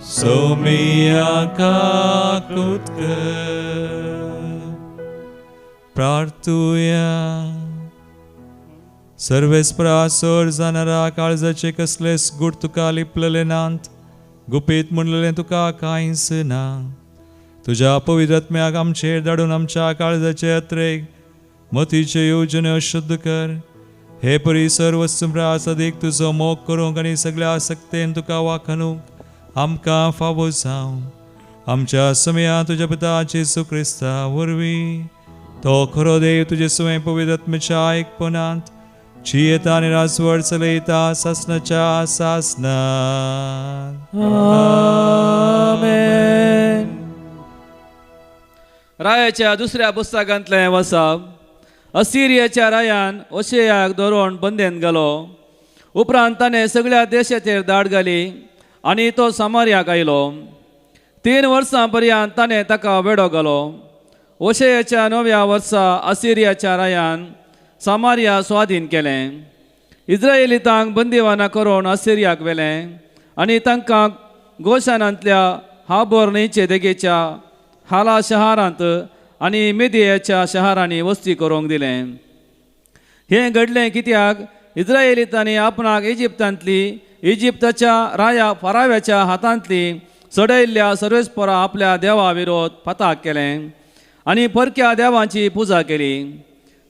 सोमिया काकूत कर. प्रार्थुया. सर्वेस्परा सर जाणारा काळजाचे कसलेच गूट तुका लिपलेले नात, गुपीत म्हणलेलें तुका कांयच ना. तुज्या पवित्र आत्म्याक आमचेर धाडून आमच्या काळजाचे अत्रेक मतीच्यो येवजण्यो शुद्ध कर. हे परी सर्व सदीक तुजो मोग करूंक आनी सगळ्या आसक्तेन तुका वाखणूक आमकां फावो जावं. आमच्या समया तुज्या पिता जेजू क्रिस्ता वरवीं, तो खरो देव तुजे सुवें पवित्र आत्म्याच्या एकपणांत जियेता आनी राजवट चलयता सासनाच्या सासनाक.
आमेन.
रायाच्या दुसऱ्या पुस्तकांतलें वसाप. असिरियाच्या रायान ओशेयाक धरून बंदेन घालो. उपरांत ताणें सगळ्या देशाचेर धाड घाली आनी तो सामार्याक आयलो. 3 वर्सां पर्यंत ताणें ताका वेडो घालो. ओशेयाच्या 9व्या वर्सा असिरियाच्या रायान सामारिया स्वाधीन केलें. इस्रायलितांक बंदिवाना करून असिरियाक व्हेलें आनी तांकां गोशानांतल्या हाबोर न्हंयचे देगेच्या हाला शहरांत आनी मेदियाच्या शहरांनी वस्ती करूंक दिलें. हें घडलें कित्याक इस्रायलितांनी आपणाक इजिप्तांतली इजिप्ताच्या राया फाराव्याच्या हातांतली चडयल्ल्या सर्वेस्परा आपल्या देवा विरोध फाताक केलें आनी परक्या देवांची पुजा केली.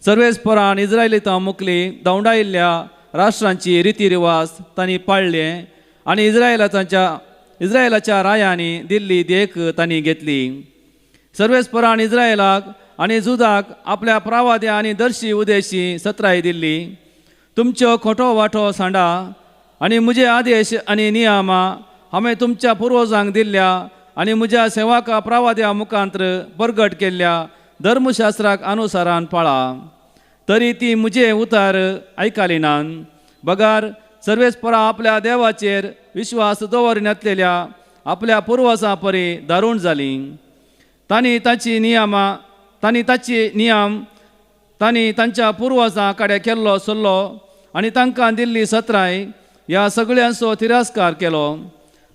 सर्वेस्परान इस्रायलितां मुकली धांवडायिल्ल्या राष्ट्रांची रिती रिवाज तांणी पाळ्ळे आनी इस्रायलाच्या रायांनी दिल्ली देख तांणी घेतली. सर्वेस्परान इस्रायलाक आनी जुदाक आपल्या प्रावाद्या आनी दर्शी उदेशी सत्राय दिल्ली. तुमच्यो खोटो वांटो सांडा आनी म्हजे आदेश आनी नियमां हांवें तुमच्या पुर्वजांक दिल्ल्या आनी म्हज्या सेवाका प्रावाद्या मुखांत्र परगट केल्ल्या धर्मशास्त्राक अनुसारान पाळा. तरी ती म्हजे उतार आयकली नान. बगार सर्वेस्परा आपल्या देवाचेर विश्वास दवरिनातलेल्या आपल्या पुर्वजां परी दारूण जाली. तांणी ताची नियम तांणी तांच्या पुर्वजां कडेन केल्लो सल्लो आनी तांकां दिल्ली सत्राय ह्या सगळ्यांचो तिरस्कार केलो.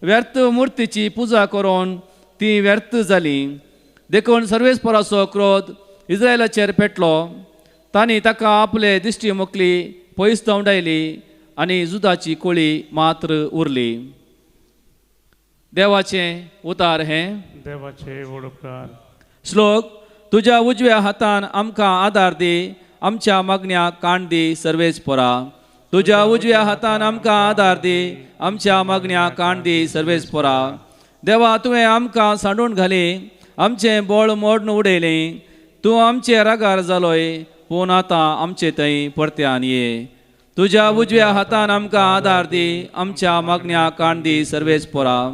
व्यर्थ मुर्तीची पुजा करून ती व्यर्थ जाली. देखून सर्वेस्पराचो क्रोध इस्रायलाचेर पेटलो. तांणी ताका आपले दिश्टी मोकली पयस धांवडायली आनी जुदाची कोळी मात्र उरली. देवाचें उतार हें.
देवाचे उपकार.
श्लोक. तुज्या उजव्या हातान आमकां आदार दी, आमच्या मागण्याक काण दी सर्वेस्परा. तुज्या उजव्या हातान आमकां आदार दी, आमच्या मागण्याक काण दी सर्वेस्परा. देवा, तुवें आमकां सांडून घाली, आमचें बळ मोडून उडयलें. तूं आमचे रागार जालोय, पूण आतां आमचे थंय परत्यान ये. तुज्या उजव्या हातान आमकां आदार दी, आमच्या मागण्याक काण दी सर्वेस्परा.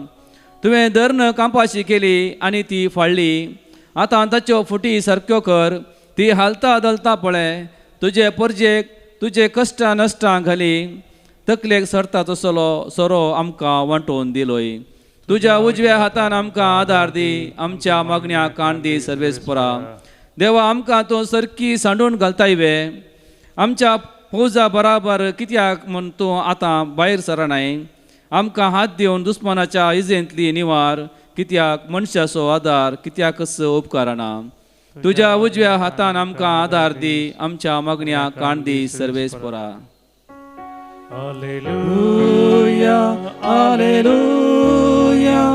तुवें धर्ण कांपाशी केली आनी ती फाळ्ळी. आतां ताच्यो फुटी सारक्यो कर, ती हालता दलता पळय. तुजे परजेक तुजे कश्टां नश्टां घाली, तकलेक सरता तसलो सोरो आमकां वांटून दिलोय. तुज्या उजव्या हातान आमकां आदार दी, आमच्या मागण्याक काण दी सर्वेस्परा. देवा, आमकां तूं सारकी सांडून घालताय वे? आमच्या फौजा बराबर कित्याक म्हूण तूं आतां भायर सरनाय? आमकां हात दिवन दुस्मानाच्या इजेंतली निवार, कित्याक मनशाचो आदार कित्याकच उपकारना? तुज्या उजव्या हातान आमकां आदार दी, आमच्या मागण्याक काण दी सर्वेस्परा.
Alleluia,
alleluia,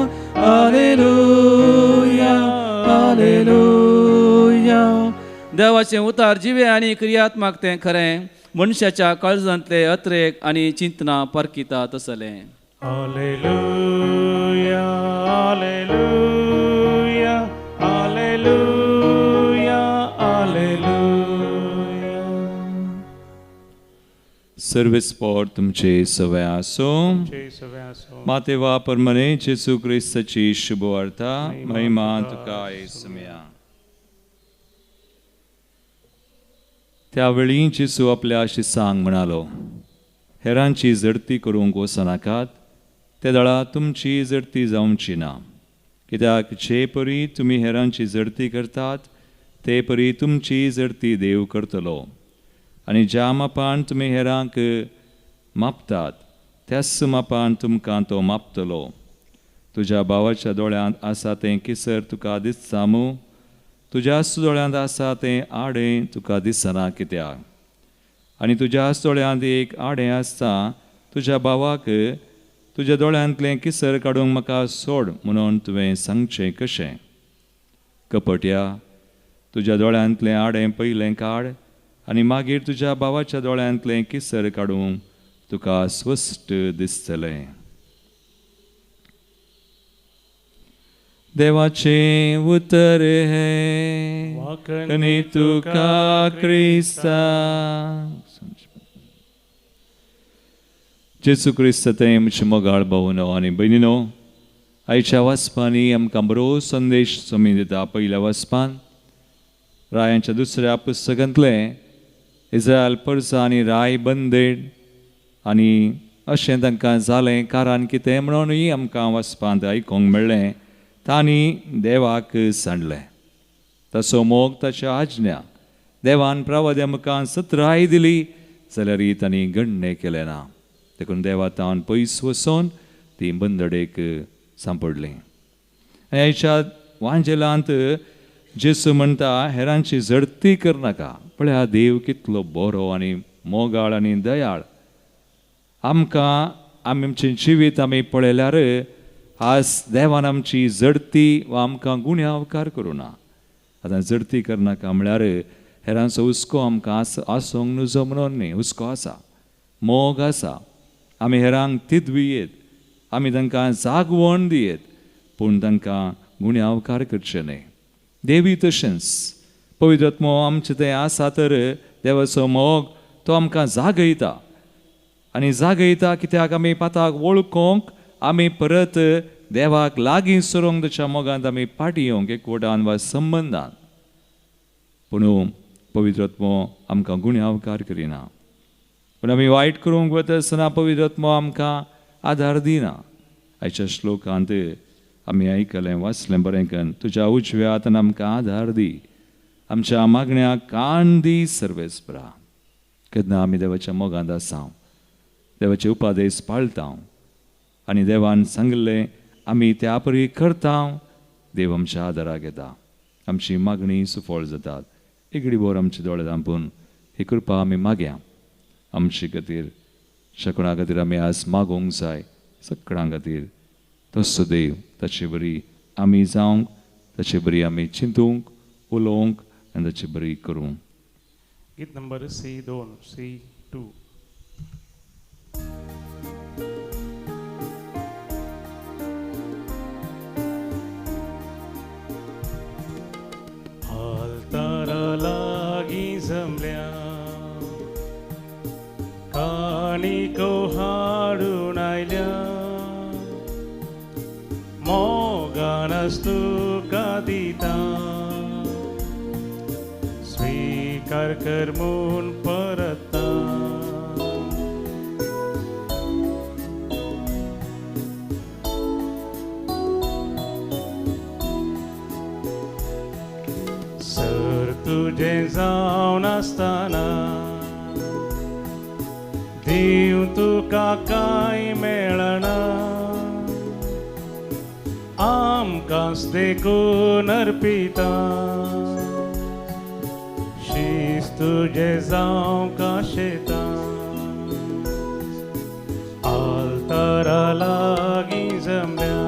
alleluia, alleluia.
देवाचें उतार जिवे आनी क्रियात्मक तें खरें, मनशाच्या काळजांतले अत्रेक आनी चिंतना परकिता तसलें.
Alleluia, alleluia, alleluia, alleluia.
सर्वेस्पोर तुमचे सवे आसूं. माते वा परमने जेसू क्रिस्ताची शुभवार्ता. महिमा तुका येसुम्या. त्यावेळी जेसू आपल्या शिसांक म्हणालो, हेरांची झडती करूंक वचनाकात, ते दळा तुमची झडती जावची ना. कित्याक जे परी तुमी हेरांची झडती करतात ते परी तुमची झडती देव करतलो. आनी ज्या मापान तुमी हेरांक मापतात त्याच मापान तुमकां तो मापतलो. तुज्या भावाच्या दोळ्यांत आसा तें किसर तुका दिसता मू? तुज्याच दोळ्यांत आसा तें आडें तुका दिसना कित्याक? आनी तुज्याच दोळ्यांत एक आडें आसता, तुज्या भावाक तुज्या दोळ्यांतलें किसर काडूंक म्हाका सोड म्हणून तुवें सांगचें कशें? कपट्या, तुज्या दोळ्यांतलें आडें पयलें काड आनी मागीर तुज्या भावाच्या दोळ्यांतलें किसर काडूंक तुका स्पश्ट दिसतलें. देवाचें उतर हें, आनी तुका क्रिस्ता. जेजू क्रिस्त ते आमचे मोगाळ भावनो आनी भयणीनो, आयच्या वाचपांनी आमकां बरो संदेश सोमी दिता. पयल्या वाचपान रायांच्या दुसऱ्या पुस्तकांतलें इस्रायल परसा आनी राय बंदेड आनी अशें तांकां जालें कारण कितें म्हणूनय आमकां वाचपांत आयकूंक मेळ्ळें. तांणी देवाक सांडलें, ताचो मोग, ताच्या आज्ञा देवान प्रवाद्या मुखार सत्राय दिली जाल्यारय तांणी गण्णें केलें ना. देखून देवा तावन पयस वचून ती बंदडेक सांपडली. आनी आयच्या वांजेलांत जेजू म्हणटा हेरांची झडती करनाका. पळया देव कितलो बरो आनी मोगाळ आनी दयाळ. आमकां आमी आमचें जिवीत आमी पळयल्यार आज देवान आमची झडती वा आमकां गुन्यांवकार करुना. आतां झडती करनाका म्हळ्यार हेरांचो हुस्को आमकां आसूंक नुजो म्हणून न्ही, हुस्को आसा, मोग आसा, आमी हेरांक तिदवियेत, आमी तांकां जागवण दियेत, पूण तांकां गुन्यांवकार करचें न्हय. देवी तशेंच पवित्र आत्मो आमचें तें आसा तर देवाचो मोग तो आमकां जागयता आनी जागयता कित्याक आमी पाताक वळखूंक, आमी परत देवाक लागीं सरूंक, ताच्या मोगांत आमी फाटीं येवंक एकवटान वा संबंदान. पूण पवित्र आत्मो आमकां गुन्यांवकार करिना. पूण आमी वायट करूंक वता आसतना पवित्र आत्मो आमकां आदार दिना. आयच्या श्लोकांत आमी आयकलें, वाचलें बरें करून, तुज्या उजव्या हातान आमकां आदार दी, आमच्या मागण्याक कान दी सर्वेस्परा. केन्ना आमी देवाच्या मोगांत आसा, देवाचे उपादेश पाळता आनी देवान सांगिल्लें आमी त्या परी करता, देव आमच्या आदाराक येता, आमची मागणी सुफळ जातात. एगडी बोर आमचे दोळे धांपून ही कृपा आमी मागया आमचे खातीर, शकणा खातीर आमी आज मागोवंक जाय, सगळ्यां खातीर. तसो देव ताचे बरी आमी जावंक, ताचे बरी आमी चिंतूंक, उलोवंक आनी ताचे बरी करूंक.
गीत नंबर C2, C2. आल्तारा लागीं जमल्या काणिको हाडून आयल्या, मोगानच तुका दिता, स्वीकार कर म्हूण परता. सर तुजें जावन आसतना दिव तुका कांय मेळना, आमकांच देखून अर्पिता, शीस तुजें जावंक आशेता. आल्तारा लागीं जमल्या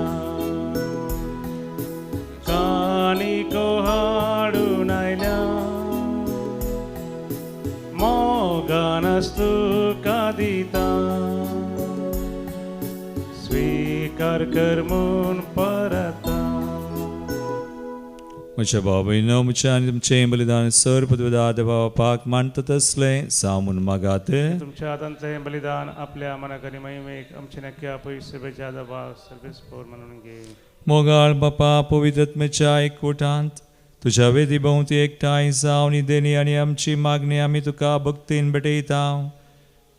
काणिको हाडून आयल्या, मोगानच तुका दिता, स्वीकार कर म्हूण परता.
म्हज्या भाव भयणो, म्हज्या आनी तुमचें बलिदान सर पदवेदा देवा बापाक मानता तसलें जावं म्हूण मागात.
तुमच्या हातांतलें बलिदान आपल्या मनाक आनी महिमेक आमचे नक्की आपय सेवेच्या दबा सर्वेस्पोर म्हणून घे.
मोगाळ बापा, पवित्र आत्म्याच्या एकवटांत तुज्या वेदी भोंवती एकठांय जावन देणी आनी आमची मागणी आमी तुका भक्तीन भेटयता,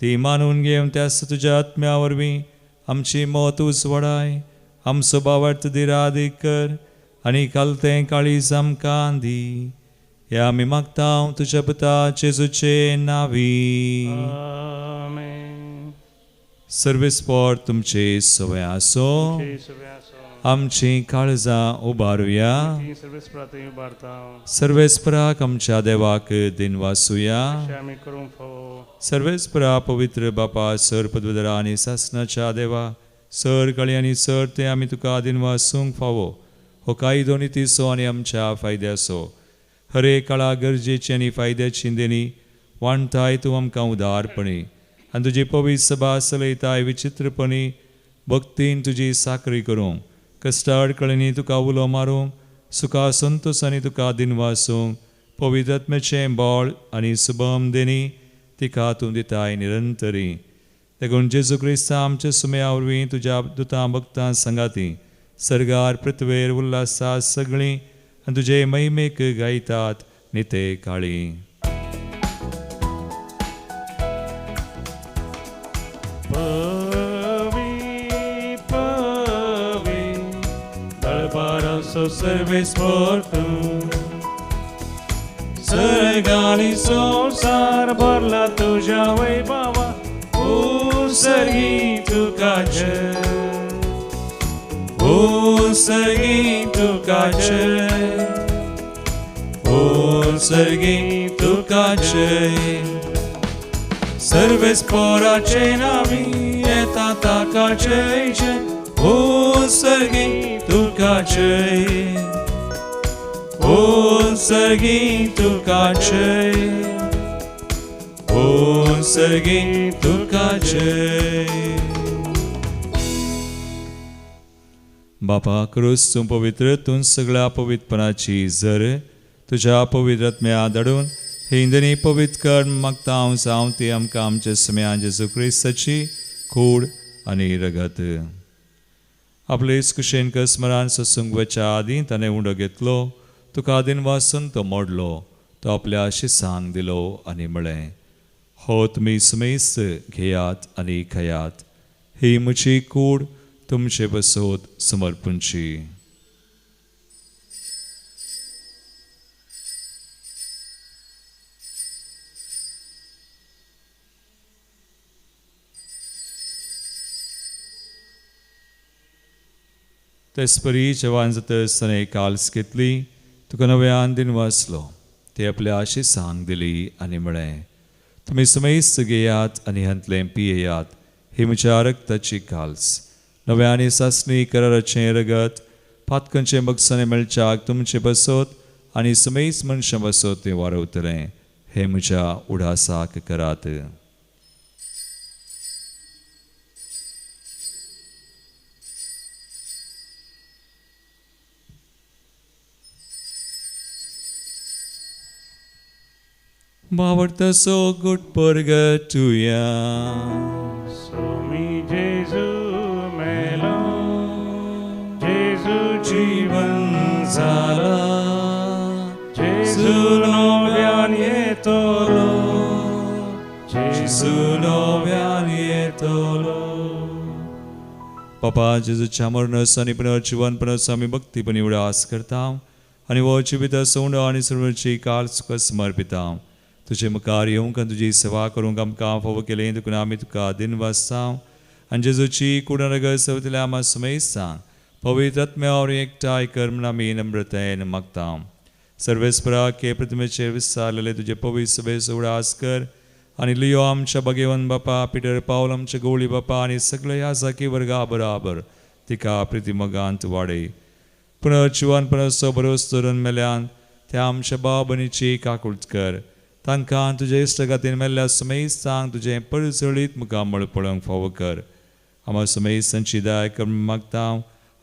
ती मानून घेवन त्याच तुज्या आत्म्या वरवीं आमची मत उजवाडाय, आमचो भावार्थ दिरादीक कर आनी कालतें काळीज आमकां दी. ह्या आमी मागता तुज्या पुता जेजूचे नांवी.
आमेन.
सर्वेस्पोर तुमचे सवय आसो. आमची काळजां उबारुया. सर्वेस्पराक आमच्या देवाक दिनवासुया. सर्वेस्परा पवित्र बापा, सर पदवधरा आनी सासनाच्या देवा, सर कळी आनी सर ते आमी तुका दिनवासूंक फावो. हो कायदो नितीचो आनी आमच्या फायद्याचो, हर काळा गरजेची आनी फायद्याची देणी वांटाय तूं आमकां उदारपणी आनी तुजी पवित्र सभा चलयताय विचित्रपणी भक्तीन तुजी साकरी करूंक, कश्टा अडकळींनी तुका उलो मारूंक, सुखा संतोसांनी तुका दिनवासूंक, पवित्र आत्म्याचें बळ आनी सुबम देणी तिका तूं दिताय निरंतरी. देखून जेजू क्रिस्ता आमच्या सुम्या वरवीं तुज्या दुतां भक्तां सांगाती सर्गार पृथ्वेर उल्लासा सगळीं आनी तुजे महिमेक गायतात निते काळी.
पवी पवी दळबाराचो सर्वेस्पर तूं सर्गानी संवसार भरला तुज्या वैभवा उसर्गी तुका जय उसर्गी तुका जय उसर्गी तुका जय सर्वेस्पराचे नावी येता ताका जय जय उसर्गी तुका जय उसर्गी तुका जय उसर्गी तुका जय.
बापा क्रूस तूं पवित्र तूं सगळ्या पवित्रपणाची जर तुज्या पवित्र आत्म्या धाडून ही इंदनी पवित्र कर मागता हांव जावं ती आमकां आमच्या सम्या जेजू क्रिस्ताची कूड आनी रगत. आपले कुशेन स्मरान ससूंक वच्या आदीं ताणें उंडो घेतलो तुका आदीन वासून तो मोडलो तो आपल्या शिसांक दिलो आनी म्हळें हो तुमी सुमेस घेयात आनी खायात ही म्हजी कूड तुमचे बसोत समर्पणची. तेचपरी जेवान जातच ताणें काल्स घेतली तुका नव्यान दिन वाचलो ते आपल्या शिसांक दिली आनी म्हळें तुमी सुमेस्त घेयात आनी हांतलें पियेयात ही म्हज्या रक्ताची काल्स नव्या आनी सासणी कराराचें रगत पातकांचें बगसाणें मेळच्याक तुमचें बसोत आनी सुमेस्त मनशां बसोत तें वारवतलें हें म्हज्या उडासाक करात. भावार्थाचो गुट परगटुया.
स्वामी जेजू मेलो जेजू जीवन जाला जेजू नव्यान येतलो जेजू नव्यान येतलो.
बापा जेजूच्या मरणाचो आनी पुनर्जीवनपणाचो आमी भक्तीपणी उडास करता आनी हो जिविताचो उंडो आनी सर्वांची काल तुका समर्पिता. तुजे मुखार येवंक आनी तुजी सेवा करूंक आमकां फावो केलें देखून आमी तुका दिनवासता आनी जेजूची कुडनगर सवतल्या आमा सुमेस्तांक पवित्र आत्म्या वरवीं एकठांय कर म्हूण आमी नम्रतायेन मागता. सर्वेस्परा के प्रतिमेचेर विस्तारलेले तुजे पवित्र सभेचो उडास कर आनी लियो आमच्या भगेवन बापा पिटर पावल आमच्या गवळी बापा आनी सगळे ह्या जाकी वर्गा बराबर तिका प्रितिमोगांत वाडय. पुनर्जीवनपणाचो भरोस धरून मेल्यान त्या आमच्या भाव भयणीची काकूट कर तांकां तुजे इश्टगातीन मेल्ल्या सुमेस्तांक तुजें परजळीत मुखामळ पळोवंक फावो कर. आमा सुमेस्तांची दया कर मागता.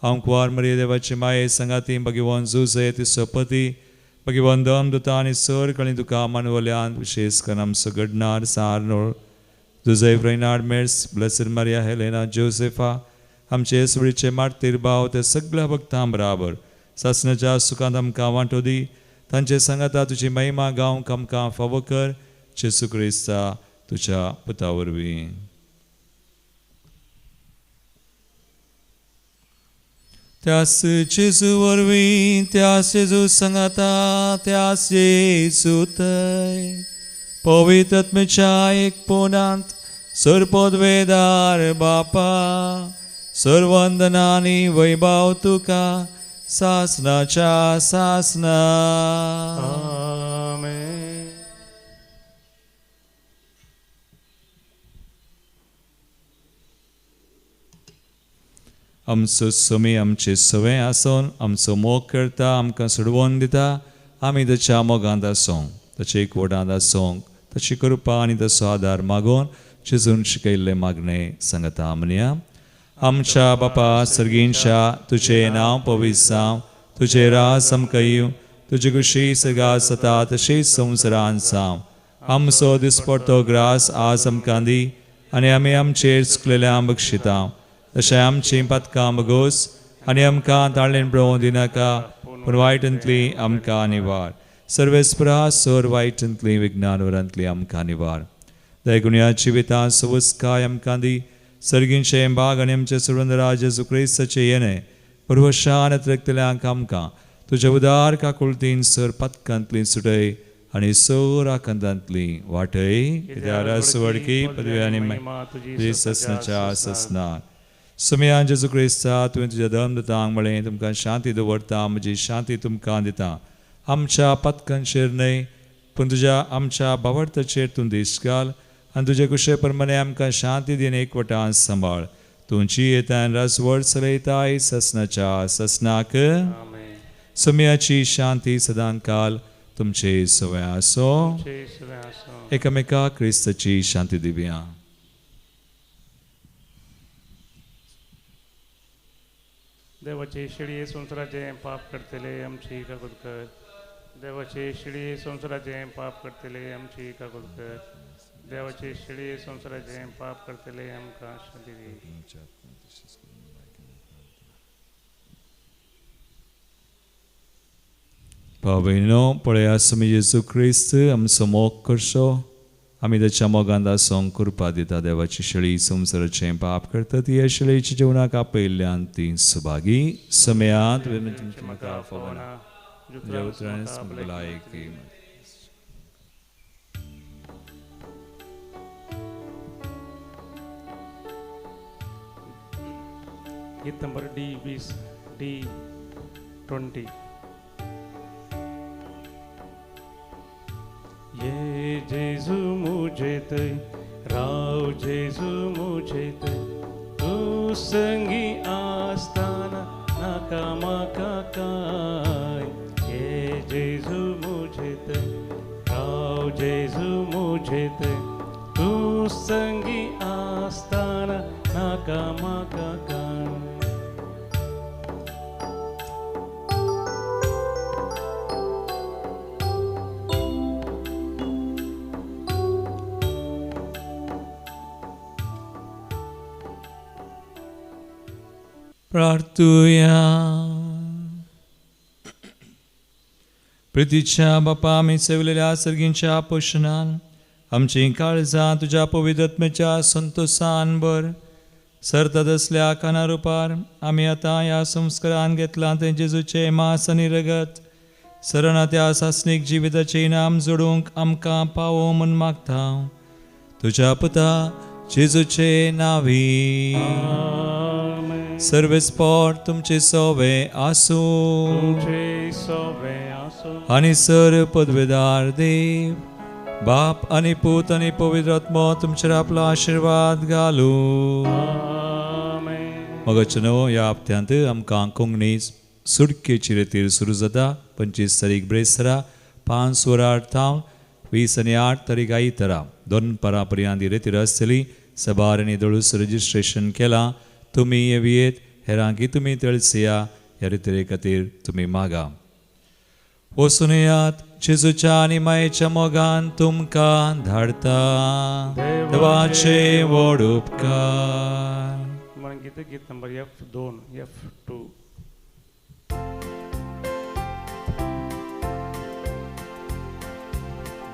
हांव कुवार मरिया देवाची माये सांगाती भगवान जुजे ती सोपती भगवान दम दुता आनी सर कळी तुका मानवल्यान विशेश करून आमचो घडणार सारनोळ Joseph Reinhard Mertz blessed Maria Helena Josefa आमचे सुळीचे मार्तीर भाव ते सगळ्या भक्तां बराबर सासणाच्या सुखांत आमकां वांटो दी. तांचे सांगाता तुजी महिमा गावंक आमकां फावो कर जेजू क्रिस्ता तुज्या पुता वरवीं. त्यास जेजू वरवीं त्यास जेजू सांगाता त्यास जेजू थंय पवित्र आत्म्याच्या एकपणांत सर्वपदवेदार बापा सर्वंदनानी वैभव तुका सासनाच्या सासना.
आमेन.
आमचो स्वामी आमचे सवे आसून आमचो मोग करता आमकां सोडवून दिता. आमी ताच्या मोगांत आसूंक ताचे एकवटांत आसूंक ताची कृपा आनी ताचो आदार मागून जेजून शिकयल्लें मागणें सांगता. म्हणया आमच्या बापा सर्गींच्या तुजें नांव पवित्र जावं तुजें राज आमकां येवं तुजी खुशी सर्गात जाता तशीच संवसारांत जावं. आमचो दिसपडतो ग्रास आज आमकां दी आनी आमी आमचेर चुकलेल्या बक्षिता तशें आमचीं पातकां बगोस आनी आमकां ताळेन पळोवं दिनाका पूण वायटांतली आमकां निवार. सर्वेस्परा सर वायटांतली विज्ञानवरांतली आमकां निवार. दैगुण्या जिवितां सवस्काय आमकां दी. सर्गींचे बाग आनी आमचे सर्वंदराज जेजू क्रिस्ताचें येणें पुर्वशान रक्तल्यांक आमकां तुज्या उदार काकुळतीन सर पातकांतली सुटय आनी सर आकांतांतली वाटय. कित्याक वडकी पदवी आनी तुजी ससनाच्या ससनार. सुमयान जेजू क्रिस्ता तुवें तुज्या धर्मदूतांक म्हळें तुमकां शांती दवरता म्हजी शांती तुमकां दिता. आमच्या पातकांचेर न्हय पूण तुज्या आमच्या भावार्थाचेर तूं दीस घाल आनी तुजे कुशे प्रमाणे आमकां शांती दिन एकवटान सांबाळ. तुमची येतान राजवट चलयताय ससनाच्या ससनाक. सुमयाची शांती सदांकाल तुमचे सवय आसो. एकामेका क्रिस्ताची शांती दिवया.
देवाचे शिडी संवसाराचें पाप करतले आमची काकूत कर. देवाचे शिडी संवसाराचें पाप करतले आमची काकूत कर. देवाचे शिडी संवसाराचें पाप करतले आमकां शांती दी.
भावयनो पळया स्वामी जेजू क्रिस्त आमचो मोग करचो. आमी ताच्या मोगान आसूंक कृपा दिता. देवाची शेळी संवसाराचें पाप करता ती ह्या शेळीच्या जेवणाक आपयल्ल्यान ती सुभागी. समयात म्हाका फावना तुज्या उतरांनी भलायकी.
गीत नंबर D20 D20. ये जेजू मुझे तय राव जेजू मुझे तय तू संगी आस्ताना नाका माका काय. ये जेजू मुझे तय राव जेजू मुझे तय तू संगी आस्ताना नाका माका काय.
प्रार्थुया. प्रितीच्या बापा आमी सेवलेल्या सर्गींच्या पोशणान आमचीं काळजां तुज्या पवित्रत्मेच्या संतोसान भर. सरतात असल्या काना रुपार आमी आतां ह्या संस्कारान घेतलां तें जेजूचें मास आनी रगत सरना त्या सासणीक जिविताचें इनाम जोडूंक आमकां पावो म्हूण मागता. तुज्या पुता जेजूचे नांवी. सर्वेस्पोर तुमचे सोवे आसूं आनी सर पदवेदार देव बाप आनी पूत आनी पवित्र आत्मो तुमचेर आपलो आशिर्वाद घालूं. मगच न्हू ह्या हप्त्यांत आमकां कोंकणी सुटकेची रेतीर सुरू जाता. 25 तारीख ब्रेसरा 5 वरां थावन 20 आनी 8 तारीख आयतारा 2 पर्यंत ही रेतीर आसतली. सबार आनी दळूस रजिस्ट्रेशन केलां. तुमी येवयेत हेरांकी तुमी तेळसिया ह्या रितरे खातीर तुमी मागा. वचून येयात जेजूच्या आनी मायेच्या मोगान तुमकां धाडता. देवाचे व्हड उपकार.
गीत गीत नंबर F2 F2.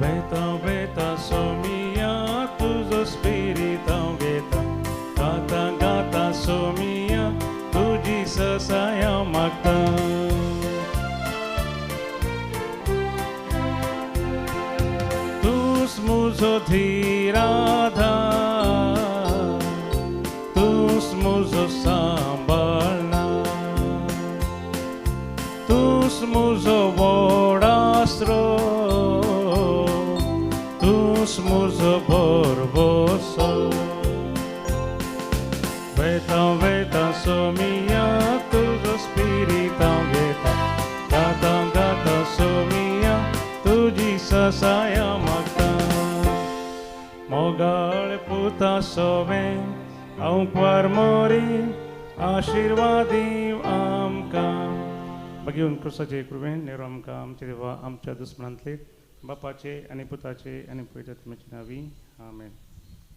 वेता वेता सोमिया तुजो स्पिरीत हांव घेता. गाता गाता सोमिया तुजी ससाय हांव मागता. तूंच म्हजो धीर आधार तूंच म्हजो सांबाळना तूंच म्हजो व्हड आसरो तूंच म्हजो भरवंसो. वेता वेता सोमिया तुजो स्पिरीत हांव घेता. गाता गाता सोमिया तुजी ससाय हांव मागता. मोगाळ पुता सोवें हांव क्वार मोरी आशिर्वादी आमकां. बघून क्रुसाचे कृपेन नेरो आमकां आमचे देवा आमच्या दुस्मनांतले बापाचे आनी पुताचे आनी पवित्र आत्म्याचे नांवी. आमेन.